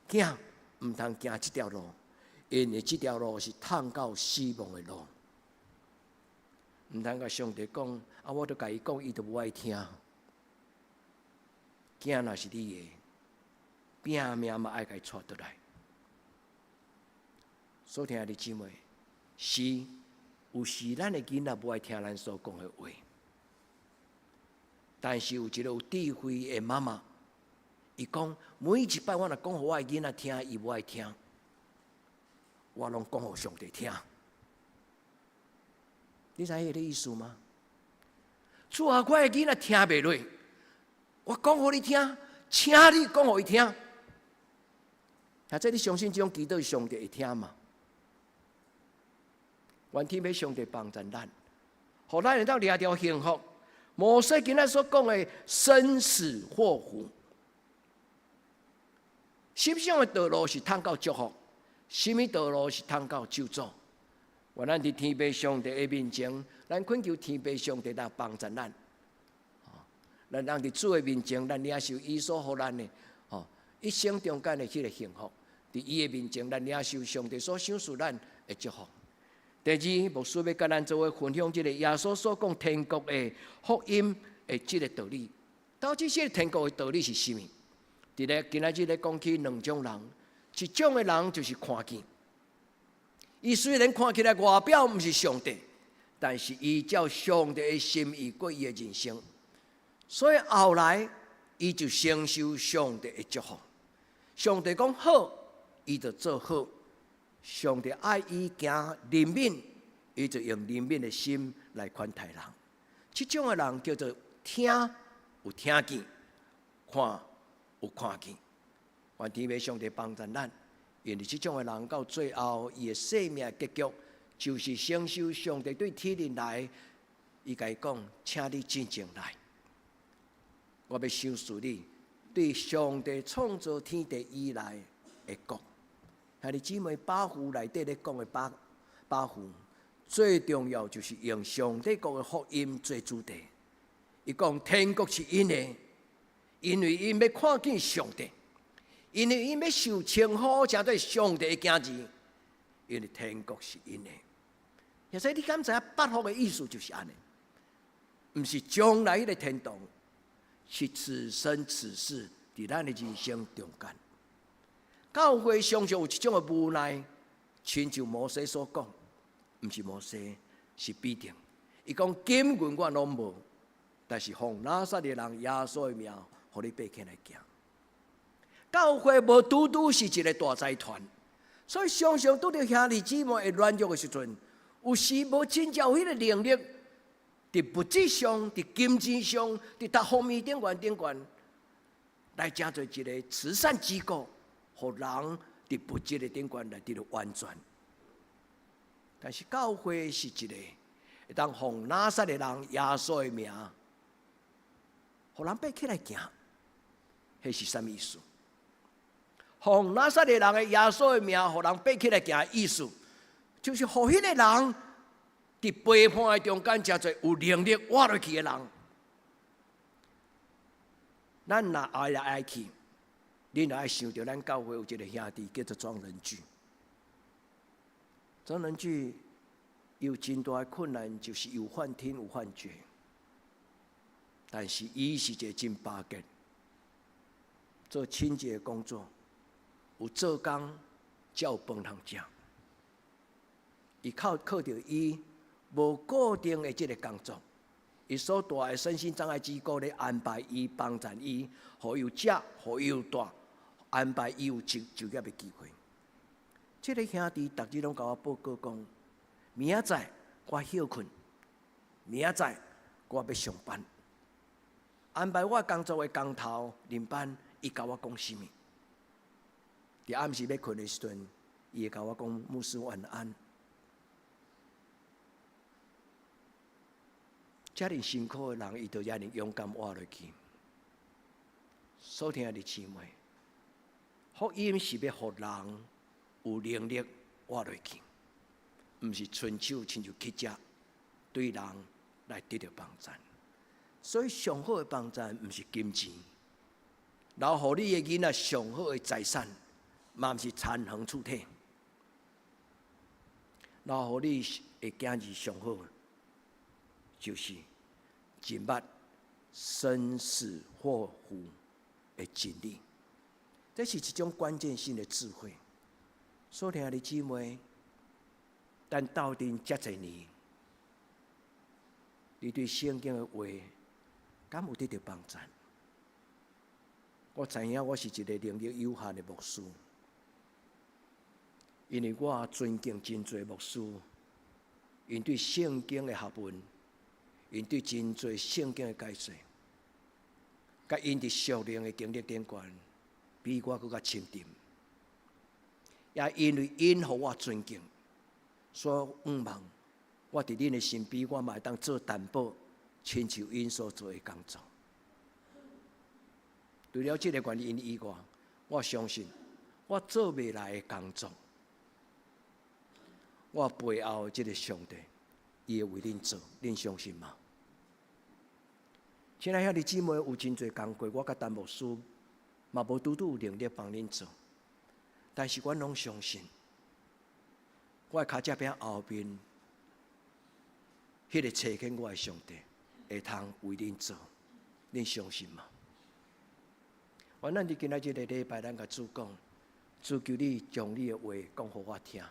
Speaker 1: 囝毋通行這條路，因為這條路是通到死亡的路。毋通共上帝講，啊，我都共伊講，伊都無愛聽。囝若是你的，拼命嘛愛共伊帶轉來。所疼的姊妹，是有時咱的囡仔無愛聽咱所講的話，但是有一个有智慧的媽媽，伊講每一擺我若講予我的囡仔聽，伊無愛聽，我攏講予上帝聽。你知彼个意思嗎？主啊，我的囡仔聽袂落，我講予你聽，請你講予伊聽。或者你相信這種祈禱，上帝會聽嗎？願天父上帝幫助咱，予咱會當掠著幸福。摩西今仔所講的生死禍福，什麼的道路是通到祝福，什麼道路是通到咒詛？願咱佇天父上帝的面前，咱懇求天父上帝來幫助咱。咱人佇主的面前，咱領受伊所予咱的，一生中間的彼个幸福。佇伊的面前，咱領受上帝所賞賜咱的祝福。第二，牧師欲佮咱做伙分享這个耶穌所講天國的福音的這个道理。到底這个天國的道理是啥物？佇咧今仔日咧講起兩種人，一種的人就是看見，伊雖然看起來外表毋是上帝，但是伊照上帝的心意過伊的人生，所以後來伊就承受上帝的祝福。上帝講好，伊就做好。上帝愛伊行憐憫，伊就用憐憫的心來款待人。這種的人叫做聽有聽見，看有看見。願天父上帝幫助咱，因為這種的人到最後，伊的生命結局就是承受上帝對天靈來，伊共伊講，請你進前來，我欲賞賜你對上帝創造天地以來的國。兄弟姊妹，八福內底咧講的八福，最重要就是用上帝國的福音做主題。伊講天國是𪜶的，因為𪜶欲看見上帝，因為𪜶欲受稱呼，成做上帝的囝兒，因為天國是𪜶的。所以你敢知影八福的意思就是按呢？毋是將來彼个天堂，是此生此世佇咱的人生中間。教會常常有一種的無奈，親像摩西所講，毋是摩西，是彼得。伊講金銀我攏無，但是奉拿撒勒人耶穌的名，予你爬起來行。教會無拄拄是一个大財團，所以常常拄著兄弟姊妹會軟弱的時陣，有時無真正有彼个能力，佇物質上、佇金錢上、佇各方面頂懸頂懸，來成做一个慈善機構。予人佇物質的頂懸來得著完全，但是教會是一个會當奉拿撒勒人耶穌的名，予人爬起來行，彼是啥物意思？奉拿撒勒人的耶穌的名，予人爬起來行的意思，就是予彼个人佇背叛的中間，成做有能力活落去的人。咱若愛來愛去，恁若愛想著咱教會有一个兄弟叫做莊仁巨。莊仁巨有真大的困難，就是有幻聽、有幻覺。但是伊是一个真巴結，做清潔的工作，有做工才有飯通食。伊靠著伊無固定的這个工作，伊所蹛的身心障礙機構咧安排伊幫贊伊，予伊有食，予伊有蹛，安排伊有就業的機會。這个兄弟逐日攏共我報告講，明仔載我歇睏，明仔載我欲上班。安排我工作的工頭領班，伊共我講啥物？佇暗時欲睏的時陣，伊會共我講牧師晚安。遮爾辛苦的人，伊就遮爾勇敢活落去。所聽的姊妹，福音是欲予人有能力活落去，毋是伸手親像乞食，對人來得著幫贊。所以上好的幫贊毋是金錢，留予你的囡仔上好的財產，嘛毋是田園厝體，留予你的囝兒上好，就是認捌生死禍福的真理。這是一種關鍵性的智慧。所聽的姊妹，咱鬥陣遮濟年，你對聖經的話，敢有得著幫贊？我知影我是一个能力有限的牧師，因為我尊敬真濟牧師，𪜶對聖經的學問，𪜶對真濟聖經的解說，佮𪜶佇屬靈的經歷頂懸，比我閣較深沉。也因為𪜶予我尊敬，所以向望我佇恁的身邊，我嘛會當做擔保，親像𪜶所做的工作。除了這个原因以外，我相信我做袂來的工作，我背後的這个上帝，伊會為恁做，恁相信嗎？親愛兄弟姊妹，有真濟工課，我佮陳牧師嘛無拄拄有能力幫恁做，但是阮攏相信，我的跤跡餅後面，彼个差遣我的上帝會通為恁做，恁相信嗎？願咱佇今仔這个禮拜，咱共主講，主求你將你的話講予我聽。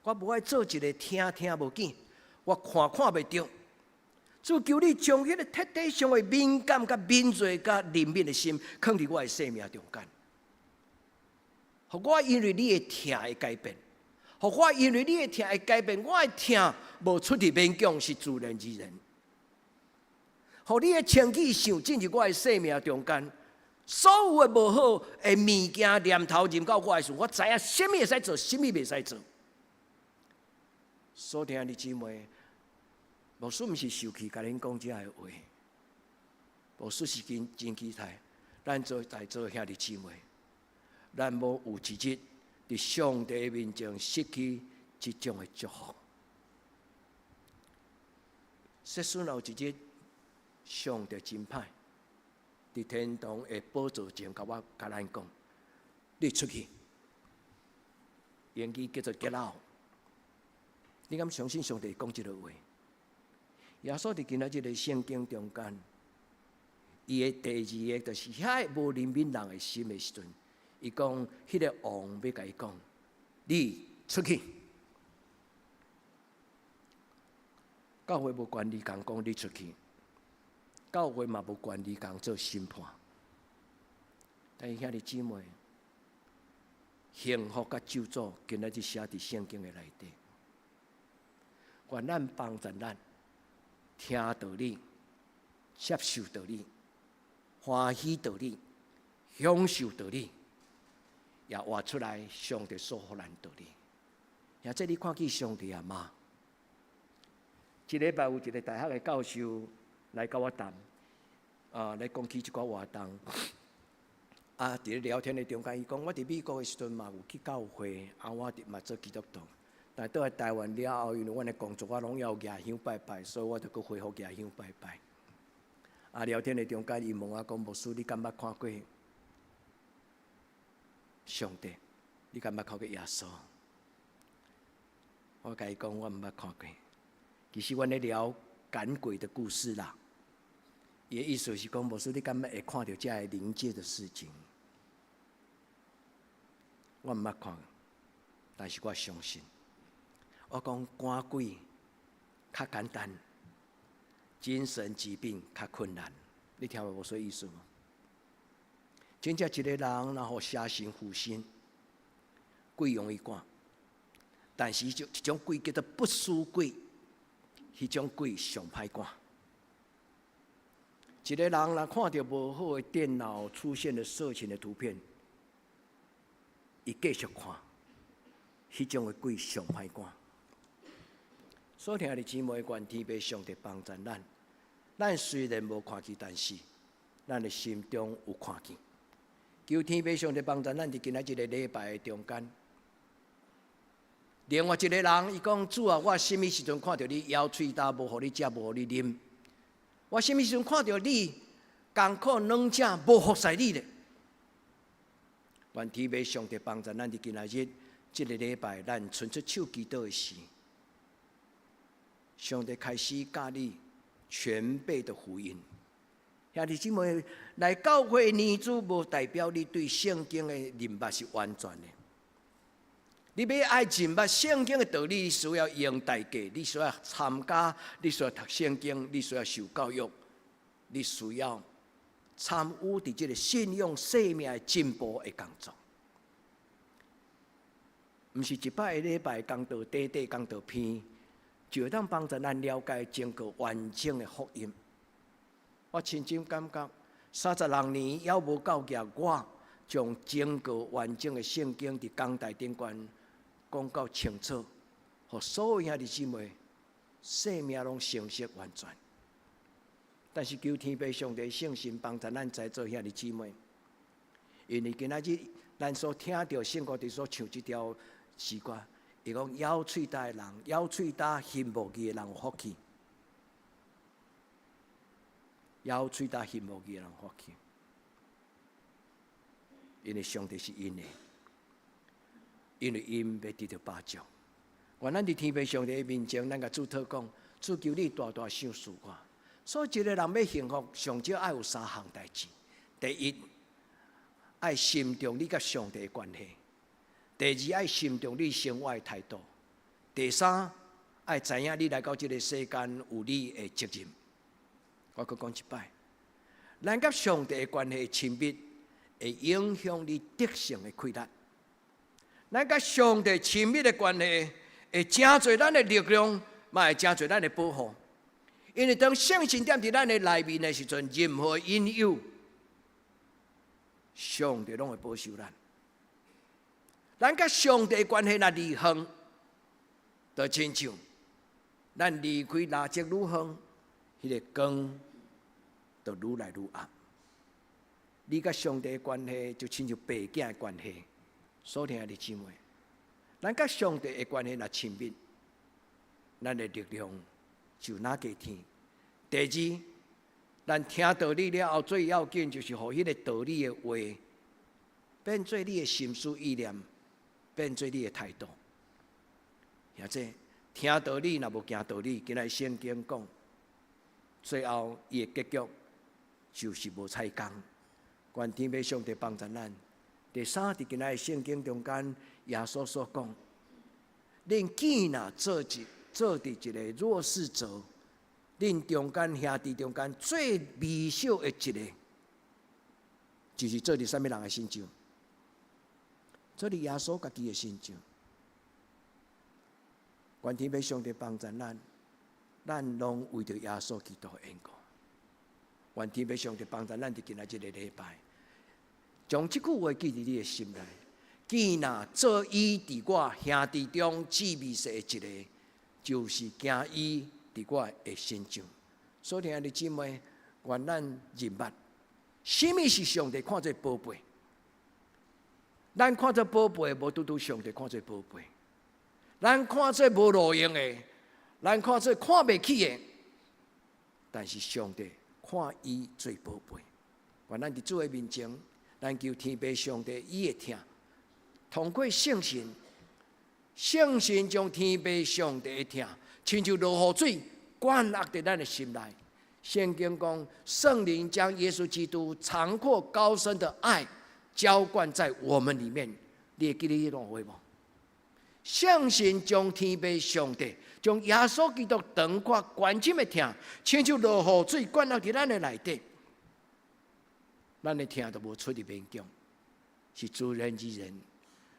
Speaker 1: 我無愛做一个聽聽無見，我看看袂著。主求你將彼个徹底上的敏感、佮敏銳、佮憐憫的心，囥佇我的生命中間。予我因為你的疼會改變，予我因為你的疼會改變，我的疼無出佇勉強，是自然而然。予你的清氣想進入我的生命中間。所有的無好的物件念頭入到我的時，我知影啥物會使做，啥物袂使做。所聽的姊妹，牧師毋是受氣共恁講這个話，牧師是真真期待咱做在座兄弟姊妹，咱無有一日佇上帝面前失去這種的祝福。設使若有一日，上帝真歹，佇天堂的寶座前，共我共咱講，你出去，英語叫做 get out。你敢相信上帝講這个話？耶穌佇今仔這个聖經中間，伊的第二个就是遐个無憐憫人的心的時陣，伊講彼个王欲共伊講，你出去。教會無權利共講你出去。教會嘛無權利共做審判，但是兄弟姊妹，幸福佮咒詛，今仔日寫佇聖經的內底。願咱幫助咱聽道理、接受道理、歡喜道理、享受道理，也活出來上帝所予咱道理。或者你看見上帝啊嗎？這禮拜有一个大學的教授來佮我談，啊，來講起這寡活動。啊，佇咧聊天的中間，伊講我佇美國的時陣嘛有去教會，啊，我佇嘛做基督徒。但倒來台灣了後，因為阮的工作我攏要舉香拜拜，所以我就閣恢復舉香拜拜。啊，聊天的中間，伊問我講：牧師，你敢捌看過上帝？你敢捌看過耶穌？我共伊講，我毋捌看過。其實阮咧聊趕鬼的故事啦。伊的意思是講，牧師，你敢捌會看著這个靈界的事情？我毋捌看，但是我相信。我講趕鬼較簡單，精神疾病較困難。你聽有無啥意思無？真正一個人，然後邪神附身，鬼予伊趕，但是這種鬼叫做不死鬼，彼種鬼上歹趕。一個人若看著無好的電腦出現了色情的圖片，伊繼續看，彼種的鬼上歹趕。所以兄弟姊妹，願天父上帝幫助咱。咱雖然無看見，但是咱的心中有看見。求天父上帝幫助咱，佇今仔這個禮拜的中間。另外一個人，伊講，主啊，我啥物時陣看著你枵喙焦，無予你食，無予你啉？我啥物時陣看著你艱苦軟正，無服侍你咧？願天父上帝幫助咱，佇今仔日這個禮拜，咱伸出手祈禱的時，上帝開始教你全備的福音。兄弟姊妹，來教會年資，無代表你對聖經的認捌是完全的。你欲愛認捌聖經的道理，你需要用代價，你需要參加，你需要讀聖經，你需要受教育，你需要參與佇這個信仰生命的進步的工作。毋是一擺禮拜講道短短講道篇，就會當幫助咱了解整個完整的福音。我親身感覺，36年猶無夠額，我將整個完整的聖經佇講台頂懸講到清楚，予所有兄弟姊妹生命攏成熟完全。但是求天父上帝聖神幫助咱在座兄弟姊妹，因為今仔日咱所聽著聖歌佇所唱這條詩歌，伊講枵喙焦的人，枵喙焦行無義的人有福氣。枵喙焦行無義的人有福氣，因為上帝是𪜶的，因為𪜶欲得著飽足。願咱佇天父上帝的面前，咱共主禱講，主求你大大賞賜我。所以一個人欲幸福，上少愛有三項代誌。第一，愛心重你佮上帝的關係；第二，愛心重你生活的態度；第三，愛知影你來到這個世間有你的責任。我閣講一擺，咱佮上帝的關係親密，會影響你得勝的氣力。咱佮上帝親密的關係，會誠濟咱的力量，嘛會誠濟咱的保護。因為當聖神踮佇咱的內面的時陣，任何引誘，上帝攏會保守咱。咱佮上帝關係若離遠，就親像咱離開蠟燭愈遠，彼個光就愈來愈暗。你佮上帝的關係就親像爸囝的關係。所以兄弟姊妹，咱佮上帝的關係若親密，咱的力量就若加添。第二，咱聽道理了後，最要緊就是予彼個道理的話，變做你的心思意念，變做你的態度。兄弟，聽道理若無行道理，今仔聖經講，最後伊的結局就是無彩工。願天父上帝幫助咱。第三，佇今仔聖經中間，耶穌所講，恁見若做佇一個弱勢者，恁中間兄弟中間最微小的一個，就是做佇啥物人的身上？做佇耶穌家己的身上。願天父上帝幫助咱，咱攏為著耶穌基督的緣故。願天父上帝幫助咱佇今仔這個禮拜，將這句話記佇你的心內。見若做伊佇我兄弟中至微細的一個，就是行伊佇我的身上。所以兄弟姊妹，願咱認捌，啥物是上帝看做寶貝？咱看做寶貝，無拄拄上帝看做寶貝。咱看做無路用的，咱看做看袂起的，但是上帝看伊做寶貝。願咱佇主的面前，咱求天父上帝伊的疼，通過聖神，聖神將天父上帝的疼，親像落雨水灌壓佇咱的心內。聖經講，聖靈將耶穌基督長闊高深的愛澆灌在我們裡面。你會記得彼段話無？聖神將天父上帝將耶穌基督長闊關深的疼，親像落雨水灌落佇咱的內底，咱的疼都無出入勉強，是自然而然。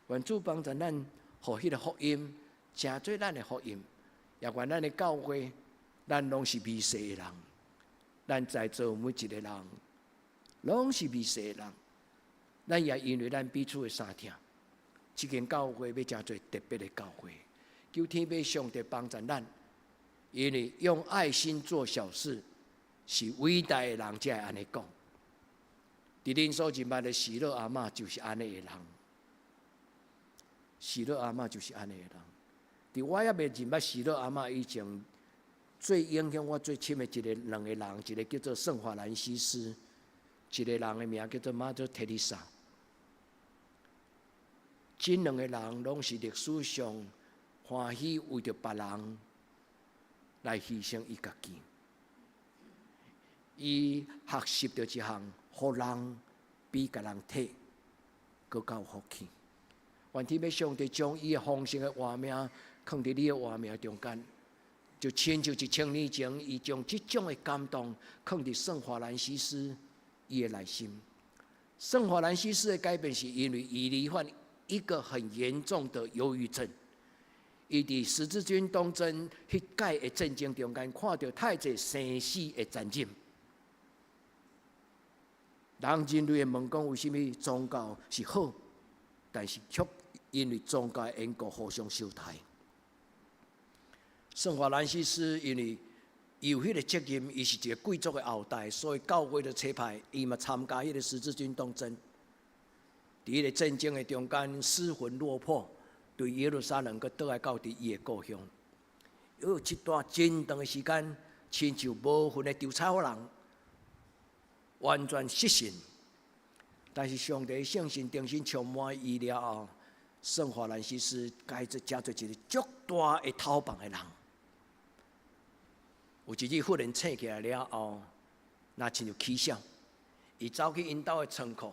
Speaker 1: 願主幫助咱，予彼个福音成做咱的福音，也願咱的教會，咱攏是微細的人，咱在座每一個人攏是微細的人，咱也因為咱彼此的相疼，這間教會欲成做特別的教會。求天父上帝幫助咱，因為用愛心做小事，是偉大的人才會按呢講。佇恁所認捌的喜樂阿嬤就是按呢的人，喜樂阿嬤就是按呢的人。佇我猶未認捌喜樂阿嬤以前，最影響我最深的一個兩個人，一個叫做聖法蘭西斯，一個人的名叫做瑪德特麗莎。這兩個人攏是歷史上歡喜為著別人來犧牲伊家己。伊學習著一項，予人比共人體閣較有福氣。願天父上帝將伊的豐盛的活命囥佇你的活命中間，就親像1000年前，伊將這種的感動囥佇聖法蘭西斯伊的內心。聖法蘭西斯的改變是因為伊罹患一個很嚴重的憂鬱症。伊佇十字軍東征彼擺的戰爭中間，看著太濟生死的殘忍。人人類會問講，為啥物宗教是好，但是卻因為宗教的緣故互相相殺。聖法蘭西斯因為有彼個責任，伊是一個貴族的後代，所以教會就差派伊嘛參加彼個十字軍東征。佇彼個戰爭的中間，失魂落魄，對耶路撒冷閣倒來到佇伊的故鄉。有一段真長的時間，親像無魂的稻草人，完全失神。但是上帝聖神重新充滿伊了後，聖法蘭西斯改做成做一個足大的頭棒的人。有一日忽然醒起來了後，若親像起痟，伊走去𪜶兜的倉庫，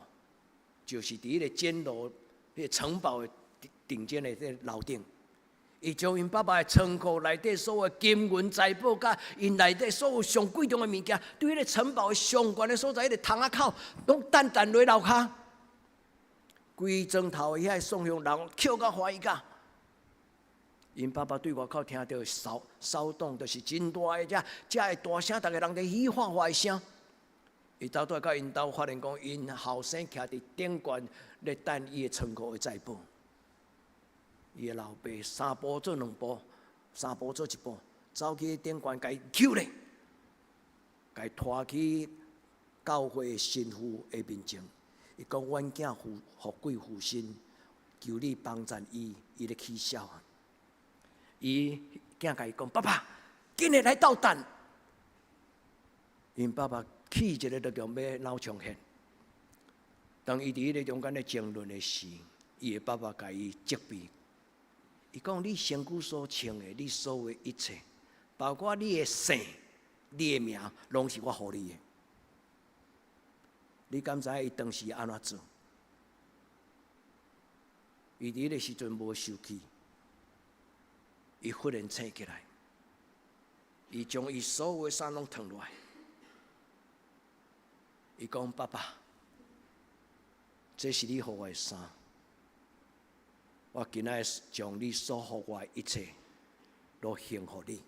Speaker 1: 就是佇彼個簡陋、彼個城堡的頂尖的這個樓頂。伊將𪜶爸爸的倉庫內底所有金銀財寶，佮𪜶內底所有上貴重的物件，對彼個城堡的上懸的所在，彼個窗仔口，攏擲擲落樓跤。規層頭的遐送向人，抾甲歡喜甲。𪜶爸爸對外口聽著騷騷動，就是真大的遮遮的大聲，逐个人佇嘻哈哈的聲。伊走倒來到𪜶兜，發現講𪜶後生徛佇頂懸咧等伊的倉庫的財寶。伊的老爸三步做兩步，三步做一步，走去頂懸共伊搝咧，共伊拖去教會神父的面前。伊講：阮囝富富貴負身，求你幫贊伊，伊咧起痟啊！伊囝共伊講：爸爸，緊來來鬥等。𪜶爸爸氣一个就強欲腦充血。當伊佇彼个中間咧爭論的時，伊的爸爸共伊責備。伊講：你身軀所穿的，你所有的一切，包括你的姓、你的名，攏是我予你的。你敢知伊當時按怎做？伊佇彼个時陣無受氣，伊忽然醒起來，伊將伊所有的衫攏脫落來。伊講：爸爸，這是你予我的衫。我今仔日將你所予我的一切，攏還予你。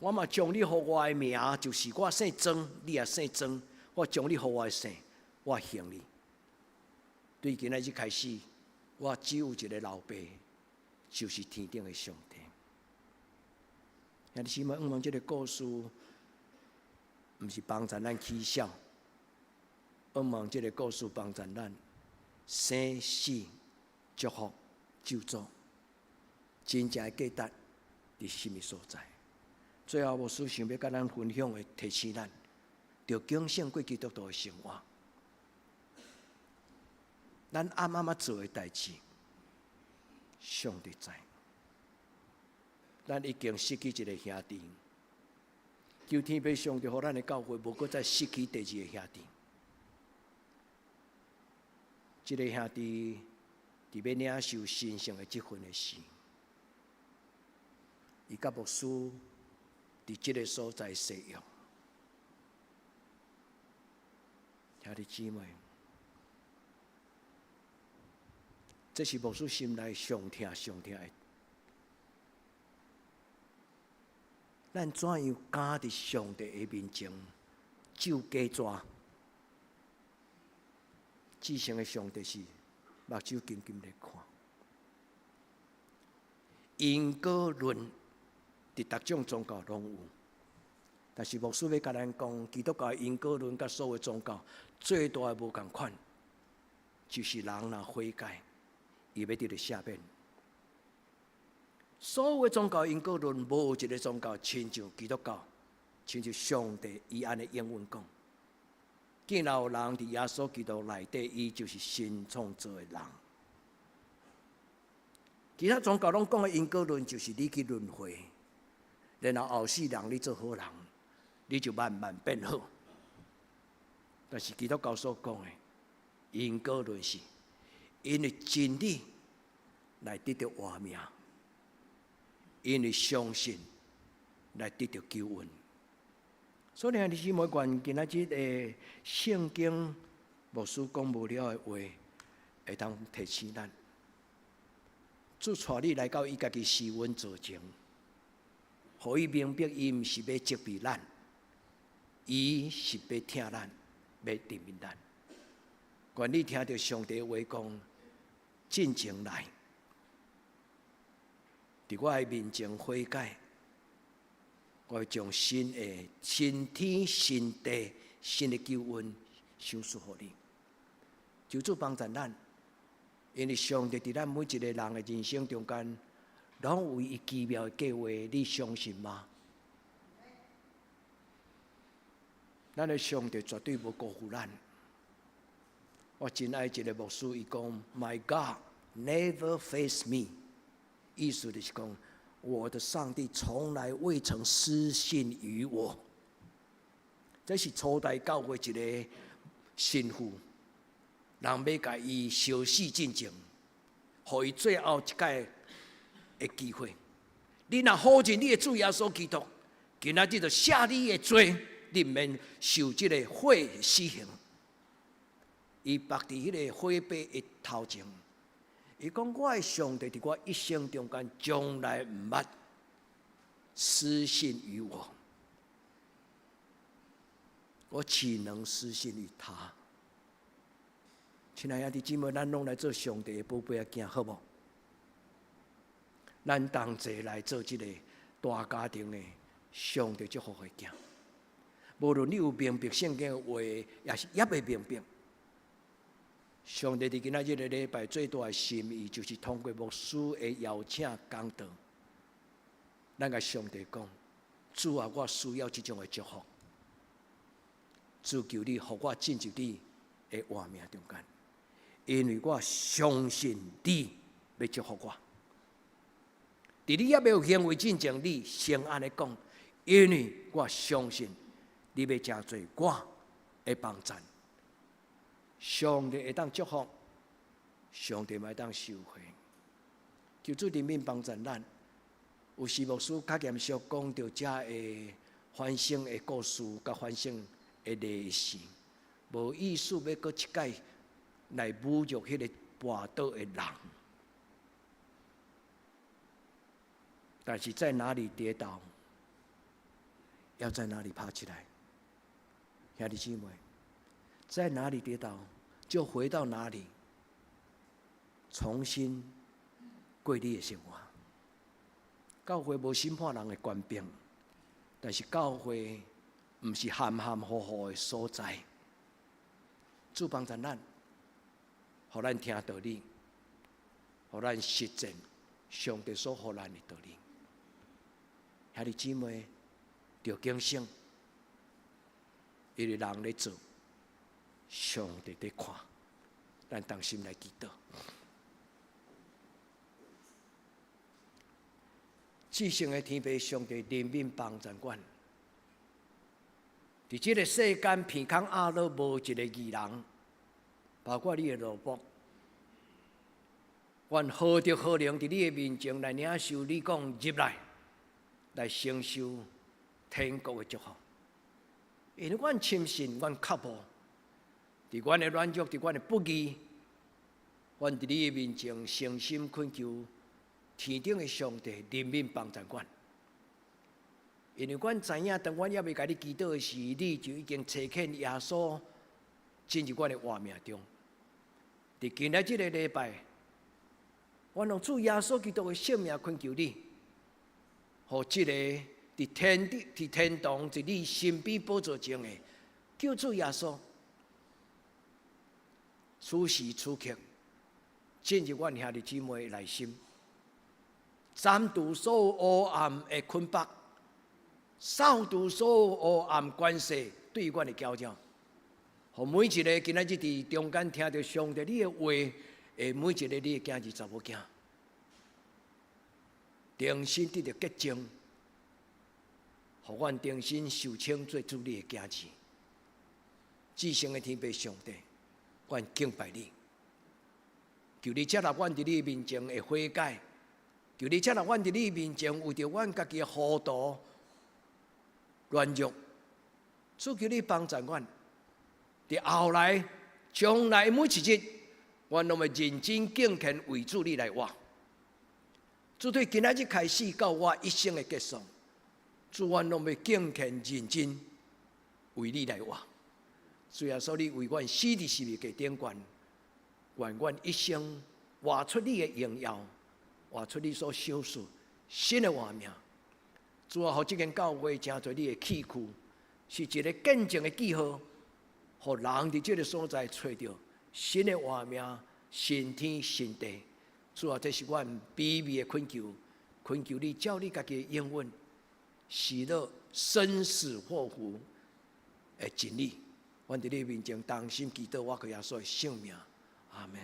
Speaker 1: 我嘛將你予我的名，就是我姓莊，你也姓莊。我將你予我的姓，我還你。對今仔日開始，我只有一個老爸，就是天頂的上帝。兄弟姊妹，向望這个故事，毋是幫助咱起痟，向望這个故事幫助咱生死祝福咒詛，真正的價值佇啥物所在？最後，牧師想欲佮咱分享的提醒咱，著警醒過基督徒的生活。咱暗暗仔做的代誌，上帝知。咱已經失去一个兄弟，求天父上帝予咱的教會無閣再失去第二个兄弟。這个兄弟佇欲領受神聖的職分的時，伊佮牧師佇這个所在使用。兄弟姊妹，這是牧師心內上疼上疼的。咱怎樣敢佇上帝的面前咒假紙？至聖的上帝是目睭金金咧看。因果論佇逐種宗教攏有，但是牧師欲共咱講，基督教的因果論佮所有宗教最大的無仝款，就是人若悔改，伊欲得著赦免。所有的宗教因果論，無一个宗教親像基督教，親像上帝伊按呢應允講。既然有人佇耶穌基督內底，伊就是新創造的人。其他宗教攏講的因果論，就是你去輪迴，然後後世人你做好人，你就慢慢變好。但是基督教所講的因果論是，因為真理來得著活命，因為相信來得著救恩。所以兄弟姊妹，願今仔日的聖經牧師講無了的話，會當提醒咱。主帶你來到伊家己施恩座前，予伊明白，伊毋是欲責備咱，伊是欲疼咱，欲憐憫咱。願你聽著上帝話講，進前來，佇我的面前悔改，我會將新的新天新地、新的救恩賞賜予你。求主幫助咱，因為上帝佇咱每一個人的人生中間，攏有伊奇妙的計劃，你相信嗎？咱的上帝絕對無辜負咱。我真愛一個牧師，伊講：My God never fails me。意思就是講，我的上帝從來未曾失信於我。這是初代教會一個神父，人欲共伊燒死進前，予伊最後一擺的機會。你若否認你的主耶穌基督，今仔日就赦你的罪，你毋免受這个火死刑。伊縛佇彼个火把的頭前，伊講：我的上帝佇我一生中間，從來毋捌失信於我，我豈能失信於他？親愛的兄弟姊妹，咱攏來做上帝的寶貝仔囝，好無？咱同齊來做這个大家庭的上帝祝福的囝。無論你有明白聖經的話，抑是猶未明白。上帝佇今仔日个禮拜最大的心意，就是通過牧師的邀請講道。咱共上帝講：主啊，我需要這種的祝福。主求你，予我進入你的活命中間，因為我相信你欲祝福我。佇你猶未有行為進前，你先按呢講，因為我相信你欲成做我的幫贊。上帝會當祝福，上帝嘛會當收回。求主憐憫幫助咱。有時牧師較嚴肅講著遮的反省的故事，佮反省的例子，無意思欲閣一擺來侮辱彼個跋倒的人。但是在哪裡跌倒，要在哪裡爬起來。兄弟姊妹，在哪裡跌倒，就回到哪裡，重新過你的生活。教會無審判人的權柄，但是教會毋是含含糊糊的所在。主幫助咱，予咱聽道理，予咱實踐上帝所予咱的道理。兄弟姊妹，著警醒，因為人咧做，上帝佇看，咱同心來祈禱。至聖的天父上帝憐憫幫助阮。佇這个世間鼻空壓落無一个義人，包括你的奴僕，願何德何能佇你的面前來領受你講入來，來承受天國的祝福。因為阮深信，阮確無，佇阮的軟弱，佇阮的不義，阮佇你的面前誠心懇求天頂的上帝憐憫幫助阮。因為阮知影，當阮猶未共你祈禱的時，你就已經差遣耶穌進入阮的活命中。佇今仔這个禮拜，阮用主耶穌基督的聖名懇求你，予這个佇天地、佇天堂、佇你身邊寶座前的救主耶穌，此時此刻進入阮兄弟姊妹的內心，斬除所有黑暗的捆綁，掃除所有黑暗權勢對阮的攪擾，予每一个今仔日佇中間聽著上帝你的話的每一个你的囝兒查某囝，重新得著潔淨，予阮重新受稱做主你的囝兒。至聖的天父上帝，阮敬拜你，求你接納阮佇你面前的悔改，求你接納阮佇你面前為著阮家己的糊塗軟弱，主求你幫助阮，佇後來將來每一日，阮攏會認真敬虔為主你來活。主對今仔日開始到我一生的結束，主阮攏欲敬虔認真為你來活。主耶穌，你為阮死佇十字架頂懸，願阮一生活出你的榮耀，活出你所賞賜新的活命。主啊，予這間教會成做你的器具，是一个見證的記號，予人佇這个所在揣著新的活命、新天新地。主啊，這是阮卑微的懇求，懇求你照你家己的應允，喜樂生死禍福的真理。阮佇你面前同心祈禱，我靠耶穌的聖名，阿門。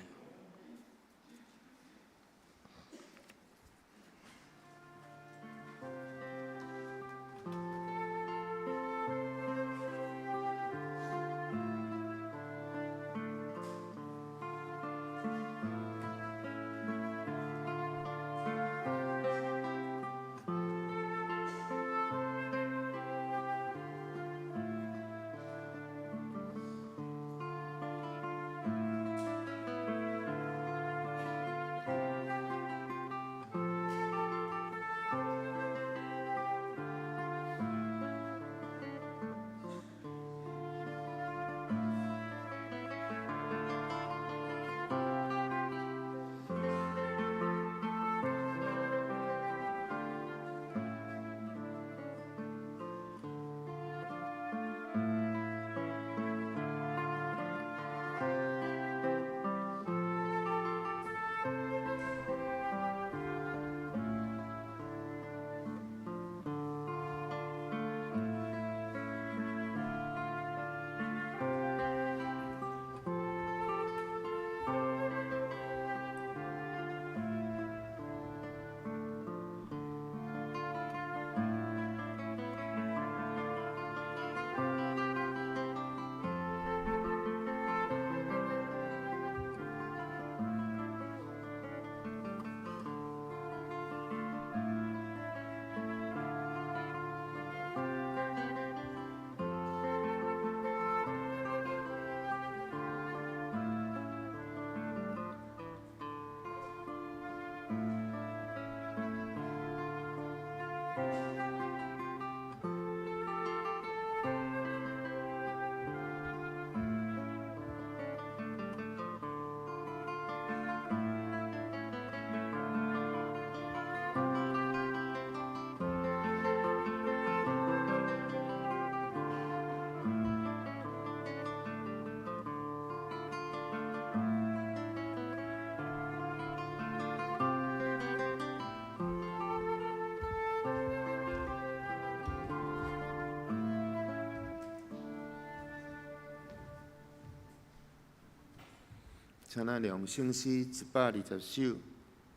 Speaker 3: 請咱用聖詩120首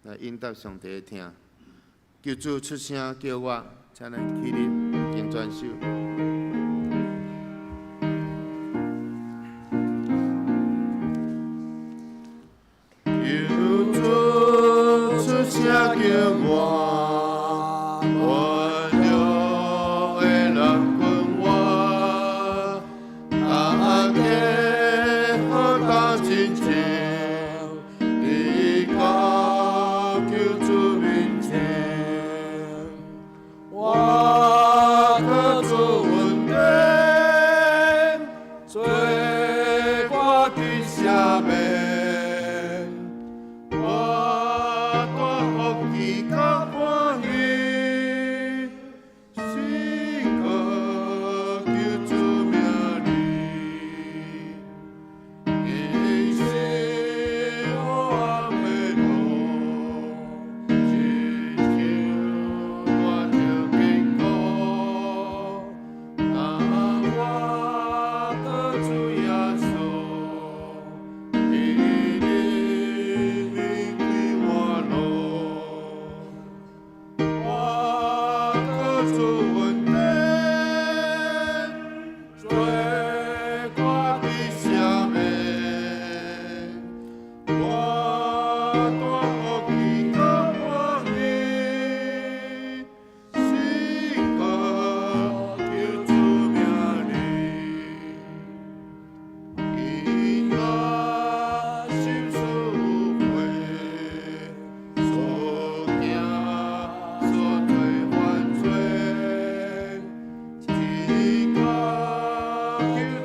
Speaker 3: 來應答上帝的疼。求主出聲叫我，請咱起立敬轉首。求主出聲叫我，我。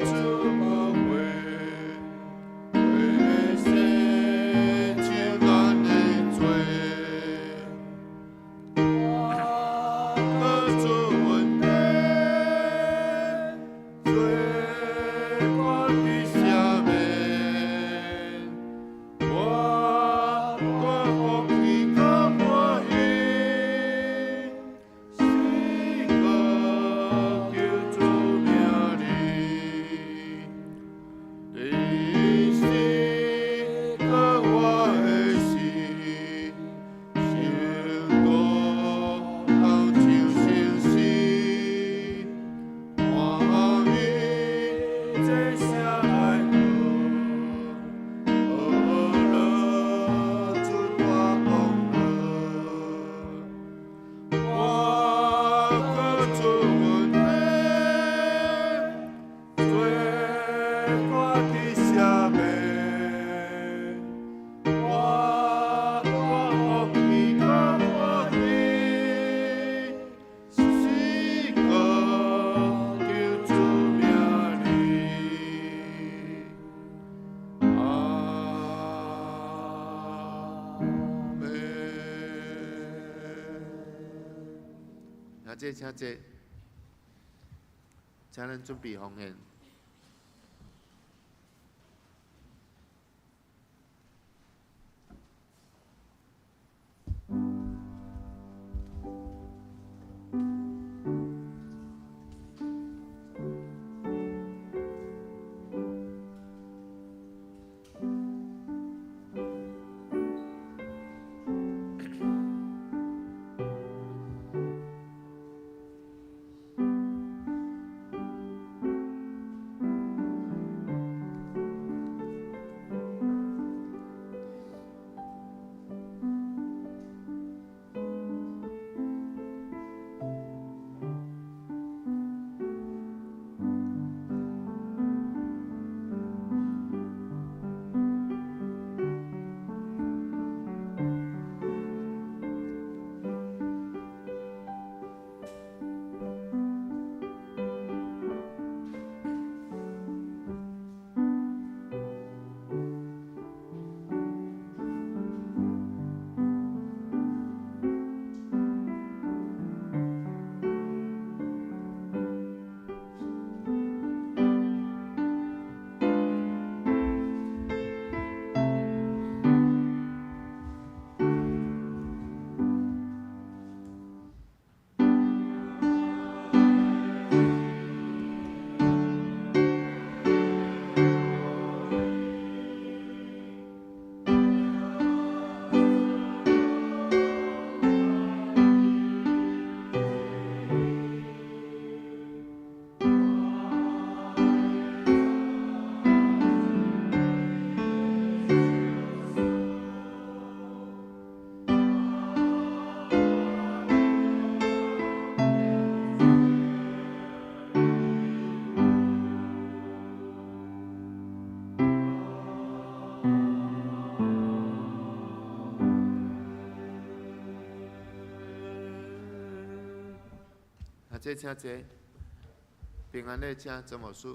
Speaker 3: 主寶血，洗淨咱的罪。我閣主恩典，罪過的赦免，我大福氣佮歡喜，是個救主名裡，你是個我的心，成功到像星星，歡喜這聲來好，樂主大功勞。我閣主恩典，罪過的赦免，我大福氣佮歡喜，是個救主名裡。阿們。请坐，请坐，请咱准备奉献。请坐，请坐，平安的，请曾牧师。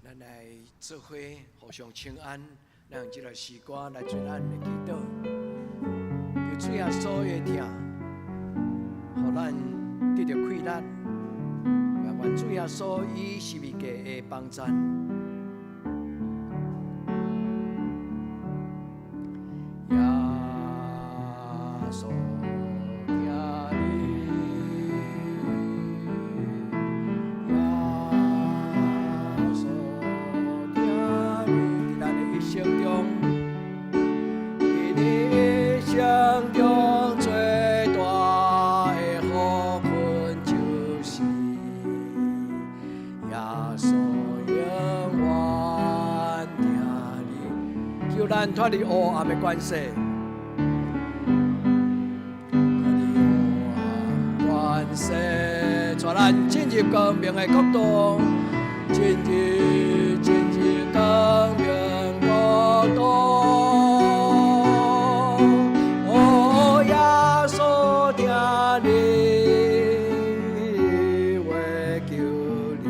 Speaker 1: 咱来做伙互相请安，咱用这个诗歌来做咱的祈祷。求主耶稣的疼，予咱得著气力。愿主耶稣以十字架的帮赞。耶稣疼你，耶稣疼你，伫咱的一生中，伫你一生中最大的福分就是耶稣永远疼你，求咱脫離黑暗的關係。脫離黑暗關係，帶咱進入光明的國度，進入光明國度。哦，耶穌疼你，你，我求你，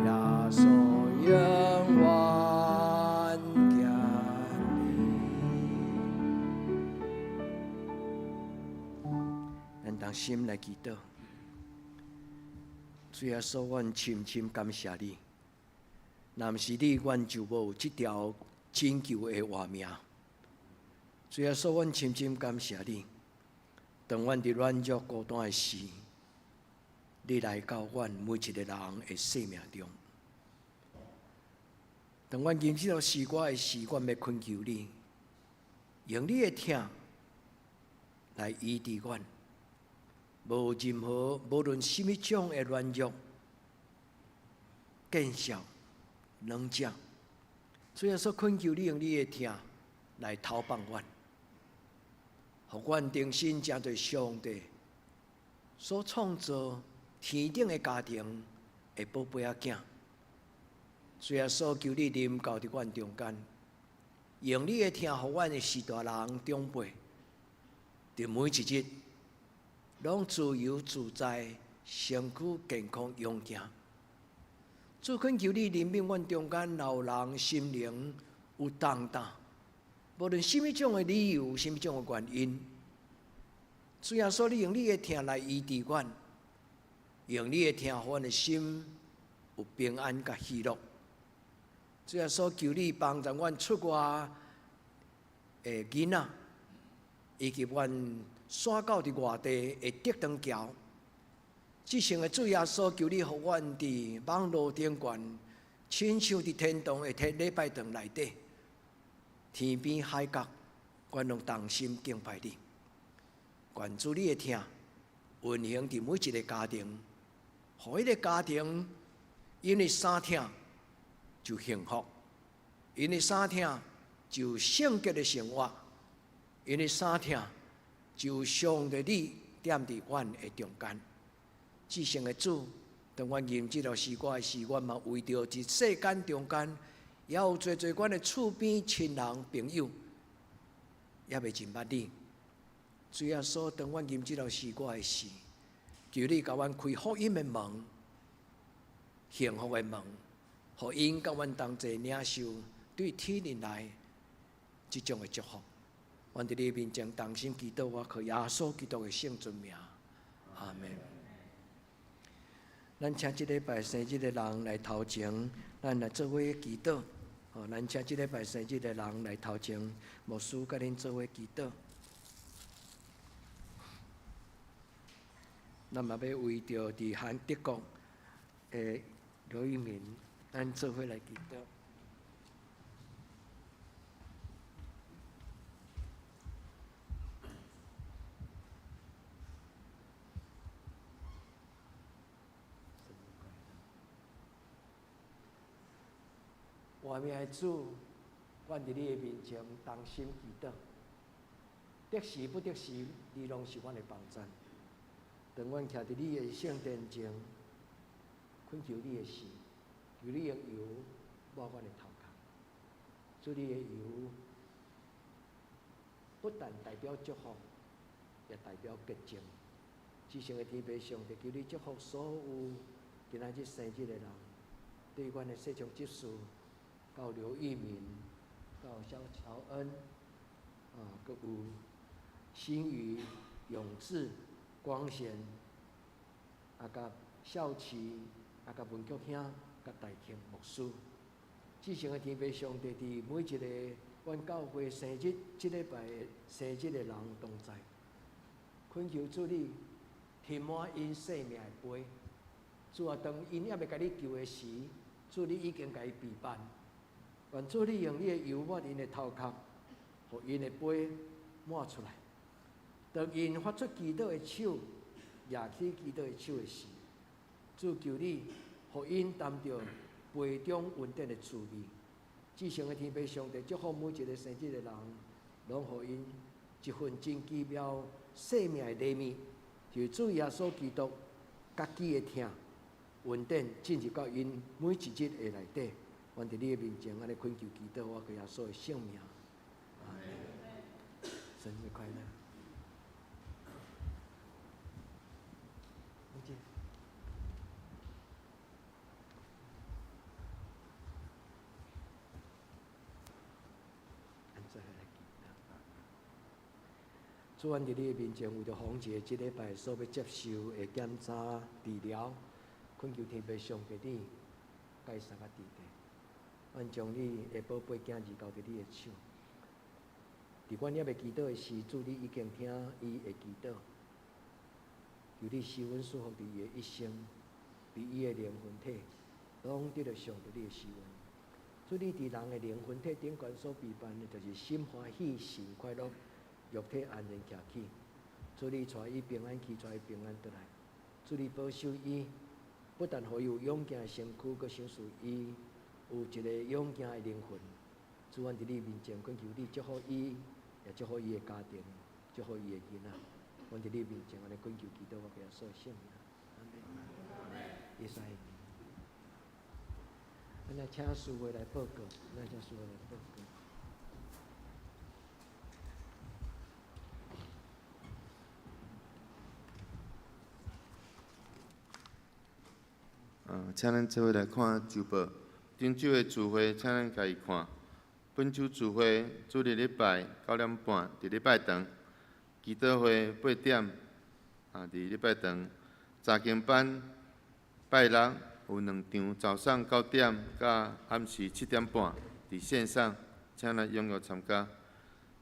Speaker 1: 耶穌永遠行你。咱同心來祈禱，主耶穌，阮深深感謝你。若毋是你，阮就無這條拯救的活命。主耶穌，阮深深感謝你。當阮佇軟弱孤單的時，你來到阮每一个人的生命中。當阮吟這首詩歌的時，阮欲懇求你，用你的疼來醫治阮。無任何，無論啥物種的軟弱、見笑、軟弱，主耶穌懇求你用你的疼來投放阮，予阮重新成做上帝所創造天頂的家庭的寶貝仔囝。主耶穌求你臨到佇阮中間，用你的疼，予阮的序大人長輩，佇每一日攏自由自在，身軀健康勇健。主懇求你憐憫阮中間老人心靈有重擔，無論啥物種的理由，啥物種的原因，主耶穌，你用你的疼來醫治阮，用你的疼，予阮的心有平安佮喜樂。主耶穌，求你幫助阮出外的囡仔，以及阮徙到佇外地的竹長僑。至聖的主耶穌，求你予阮佇網路頂懸，親像佇天堂的天禮拜堂內底，天邊海角，阮攏同心敬拜你。願主你的疼運行佇每一个家庭，予彼个家庭因為相疼就幸福，因為相疼就聖潔的生活，因為相疼就上帝你踮佇阮的中間。至聖的主，當阮吟這首詩歌的時，阮嘛為著佇世間中間，也有濟濟阮的厝邊親人朋友，猶未認捌你。主耶穌，當阮吟這首詩歌的時，求你共阮開福音的門，幸福的門，予𪜶佮阮同齊領受對天靈來這種的祝福。阮佇你面前同心祈禱，我靠耶穌基督的聖尊名，阿門。咱請這禮拜生日的人來頭前，咱來做伙祈禱。吼，咱請這禮拜生日的人來頭前，牧師佮恁做伙祈禱。咱嘛欲為著佇韓德國的劉玉明，咱做伙來祈禱。活命的主，阮佇你的面前同心祈禱，得時不得時，你攏是阮的幫贊。當阮徛佇你的聖殿前，懇求你的時，求你用油抹阮的頭殼。主你的油不但代表祝福，也代表潔淨。至聖的天父上帝，求你祝福所有今仔日生日的人，對阮的世上執事，到劉玉明，到蕭喬恩，啊，閣有新宇、永志、光賢，啊，佮孝慈，啊，佮文菊兄，佮大慶牧師。至聖的天父上帝，佇每一個阮教會生日，這禮拜生日的人同在，懇求主你填滿𪜶生命的杯。主啊，當𪜶猶未共你求的時，主你已經共伊備辦。願主你用你的油抹𪜶的頭殼，予𪜶的杯滿出來。當𪜶發出祈禱的手，舉起祈禱的手的時，主求你，予𪜶擔著杯中恩典的滋味。至聖的天父上帝祝福每一個生日的人，攏予𪜶一份真奇妙生命的禮物，就是主耶穌基督家己的疼恩典進入到𪜶每一日的內底。阮佇你的面前，按呢懇求祈禱，我靠耶穌的聖名，阿門。生日快樂！主，阮佇你的面前，為著馮姐這禮拜所欲接受的檢查治療，懇求天父上帝你共伊相佮佇咧。阮將你的寶貝囝兒交佇你的手。佇阮猶未祈禱的時，主你已經聽伊的祈禱。求你施恩賜福佇伊的一生，佇伊的靈魂體，攏得著上帝你的施恩。主你佇人的靈魂體頂懸所備辦的，就是心歡喜、神快樂、肉體安然徛起。主你帶伊平安去，帶伊平安轉來。主你保守伊，不但予伊有勇健的身軀，閣賞賜伊有一个勇健的靈魂。主，阮佇你面前懇求你祝福伊，也祝福伊的家庭，祝福伊的囡仔。阮佇你面前按呢懇求祈禱，我耶穌的聖名。阿們。會使。咱來請司會來報告，咱請司會來報告。
Speaker 3: 請咱做伙來看週報。頂週的聚會，請咱共伊看。本週聚會，主日禮拜9點半，佇禮拜堂；祈禱會8點，佇禮拜堂。查經班拜六有兩場，早上9點佮暗時7點半，佇線上，請咱踴躍參加。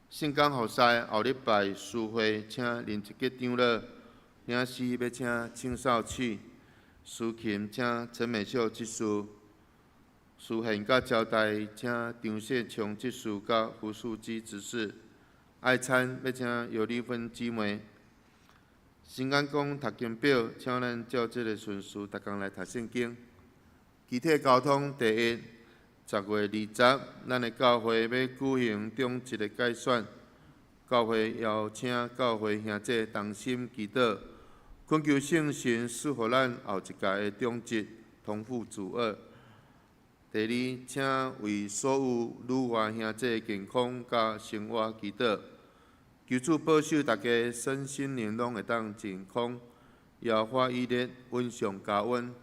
Speaker 3: 聖工服侍後禮拜司會，請林一傑長老，領詩欲請青少曲，司琴請陳美秀執事，司獻佮招待請張世聰執事佮胡樹基執事，愛餐欲請尤麗芬姊妹。新眼光讀經表，請咱照這个順序，逐工來讀聖經。肢體交通第一，10月20，咱的教會欲舉行長執的改選，教會邀請教會兄弟同心祈禱，懇求聖神賜予咱後一屆的長執同負主軛。第二，請為所有旅外兄弟的健康佮生活祈禱，求主保守大家身心靈攏會當健康，耶和華以勒恩上加恩。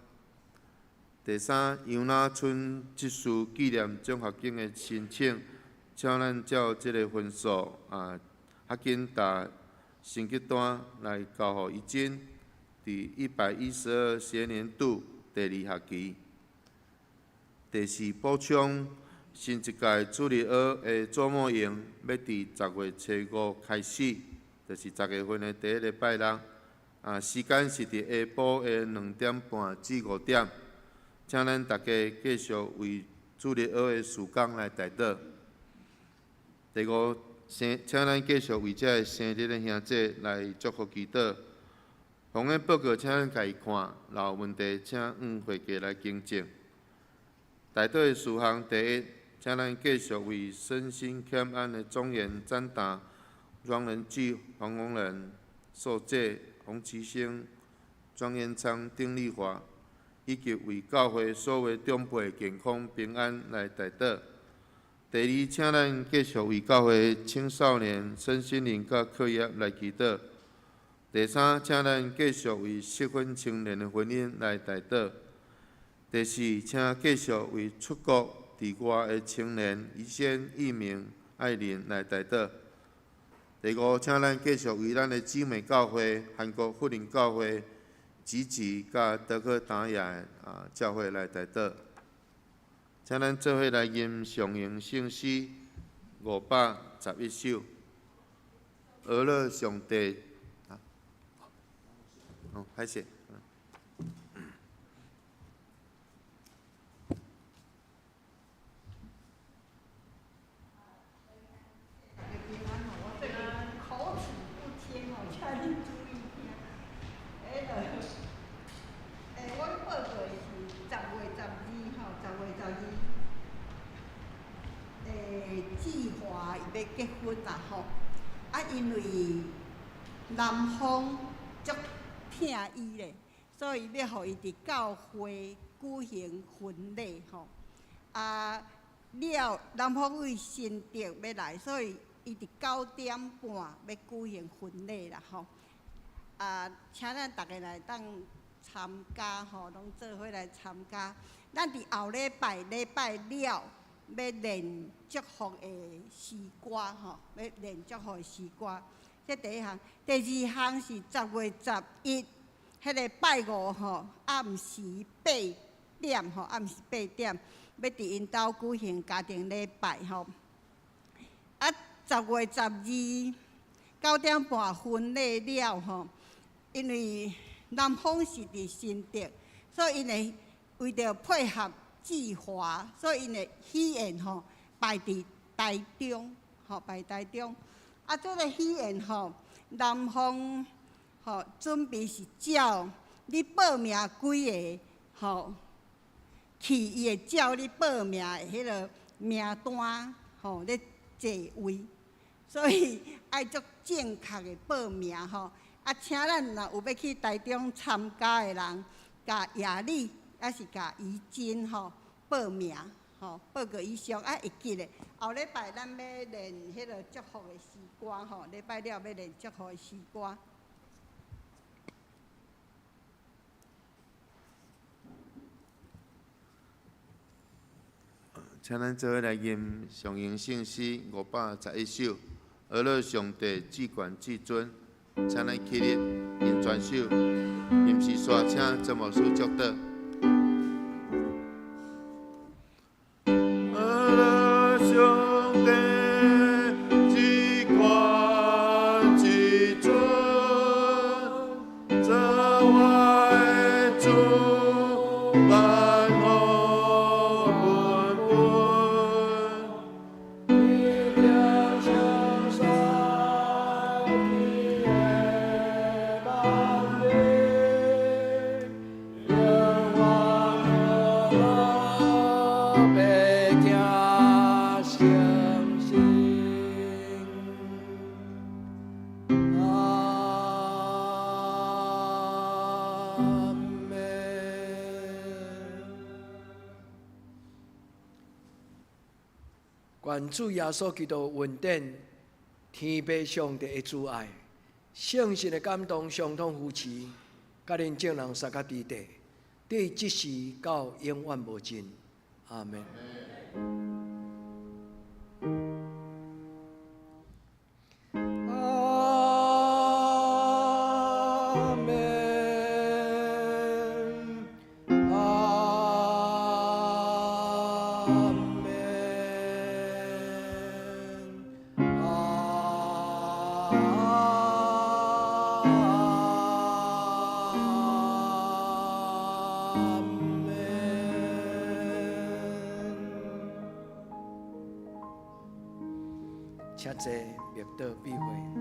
Speaker 3: 第三，楊那春執事紀念獎學金的申請，請咱照這个分數啊，較緊打成績單來交予伊真，佇112學年度第二學期。第四，補充新一屆主日學的周末營，欲佇10月初5開始，就是10月份的第一个拜六。時間是佇下晡的2點半至5點，請咱大家繼續為主日學的事工來代禱。第五，請咱繼續為這个生日的兄弟來祝福祈禱。防疫報告，請咱共伊看，若有問題，請向會計來更正。代禱的事項，第一，請咱繼續為身心欠安的莊嚴展達、莊仁濟、黃宏仁、素姐、洪其星、莊延昌、丁麗華，以及為教會所有長輩健康平安來代禱。第二，請咱繼續為教會青少年身心靈佮課業來祈禱。第三，請咱繼續為適婚青年的婚姻來代禱。第四，請繼續為出國佇外的青年宜先、益明、愛玲來代禱。第五，請咱繼續為咱的姊妹教會、韓國福林教會、吉吉佮德克達雅教會來代禱。請咱做伙來吟上詠聖詩511首，訛樂上帝。好，開始。
Speaker 4: 大家平安吼，我最近口齒不清吼，請恁注意聽。彼落，我報告的是10月12吼，10月12，志華伊欲結婚啦吼，啊，因為男方足疼伊咧，所以欲予伊佇教會舉行婚禮吼。啊，了男方為新竹欲來，所以伊佇9點半欲舉行婚禮啦吼。啊，請咱逐家來當參加吼，攏做伙來參加。咱佇後禮拜禮拜了欲練祝福的詩歌吼，欲練祝福的詩歌。這第一項。第二項是10月11，彼个拜五吼，暗時八點吼，暗時八點，欲佇𪜶兜舉行家庭禮拜吼。啊，10月129點半婚禮了吼，因為男方是佇新竹，所以𪜶會為著配合志華，所以𪜶的喜宴吼擺佇台中，吼擺台中。啊，這个喜宴吼，男方吼準備是照你報名幾个吼去，伊會照你報名的彼个名單吼咧座位，所以愛足正確的報名吼。啊，請咱若有欲去台中參加的人，共雅麗抑是共怡珍吼報名吼，報告以上啊會記咧。後禮拜咱欲練彼个祝福的詩歌吼，禮拜了欲練祝福的詩歌。
Speaker 3: 請咱做伙來吟上榮聖詩511首，阿樂上帝至懸至尊，請咱起立吟全首，吟詩煞請曾牧師祝禱。阿樂上帝至懸至尊，造化的主，萬福本本。
Speaker 1: 天將帥的萬民，耶和華百姓相信。阿們。願主耶穌基督恩典、天父上帝的慈愛、聖神的感動、相通扶持，佮恁眾人相佮佇底，佇這時到永遠無盡。阿們。阿們，阿們，阿們。請坐，默禱閉會。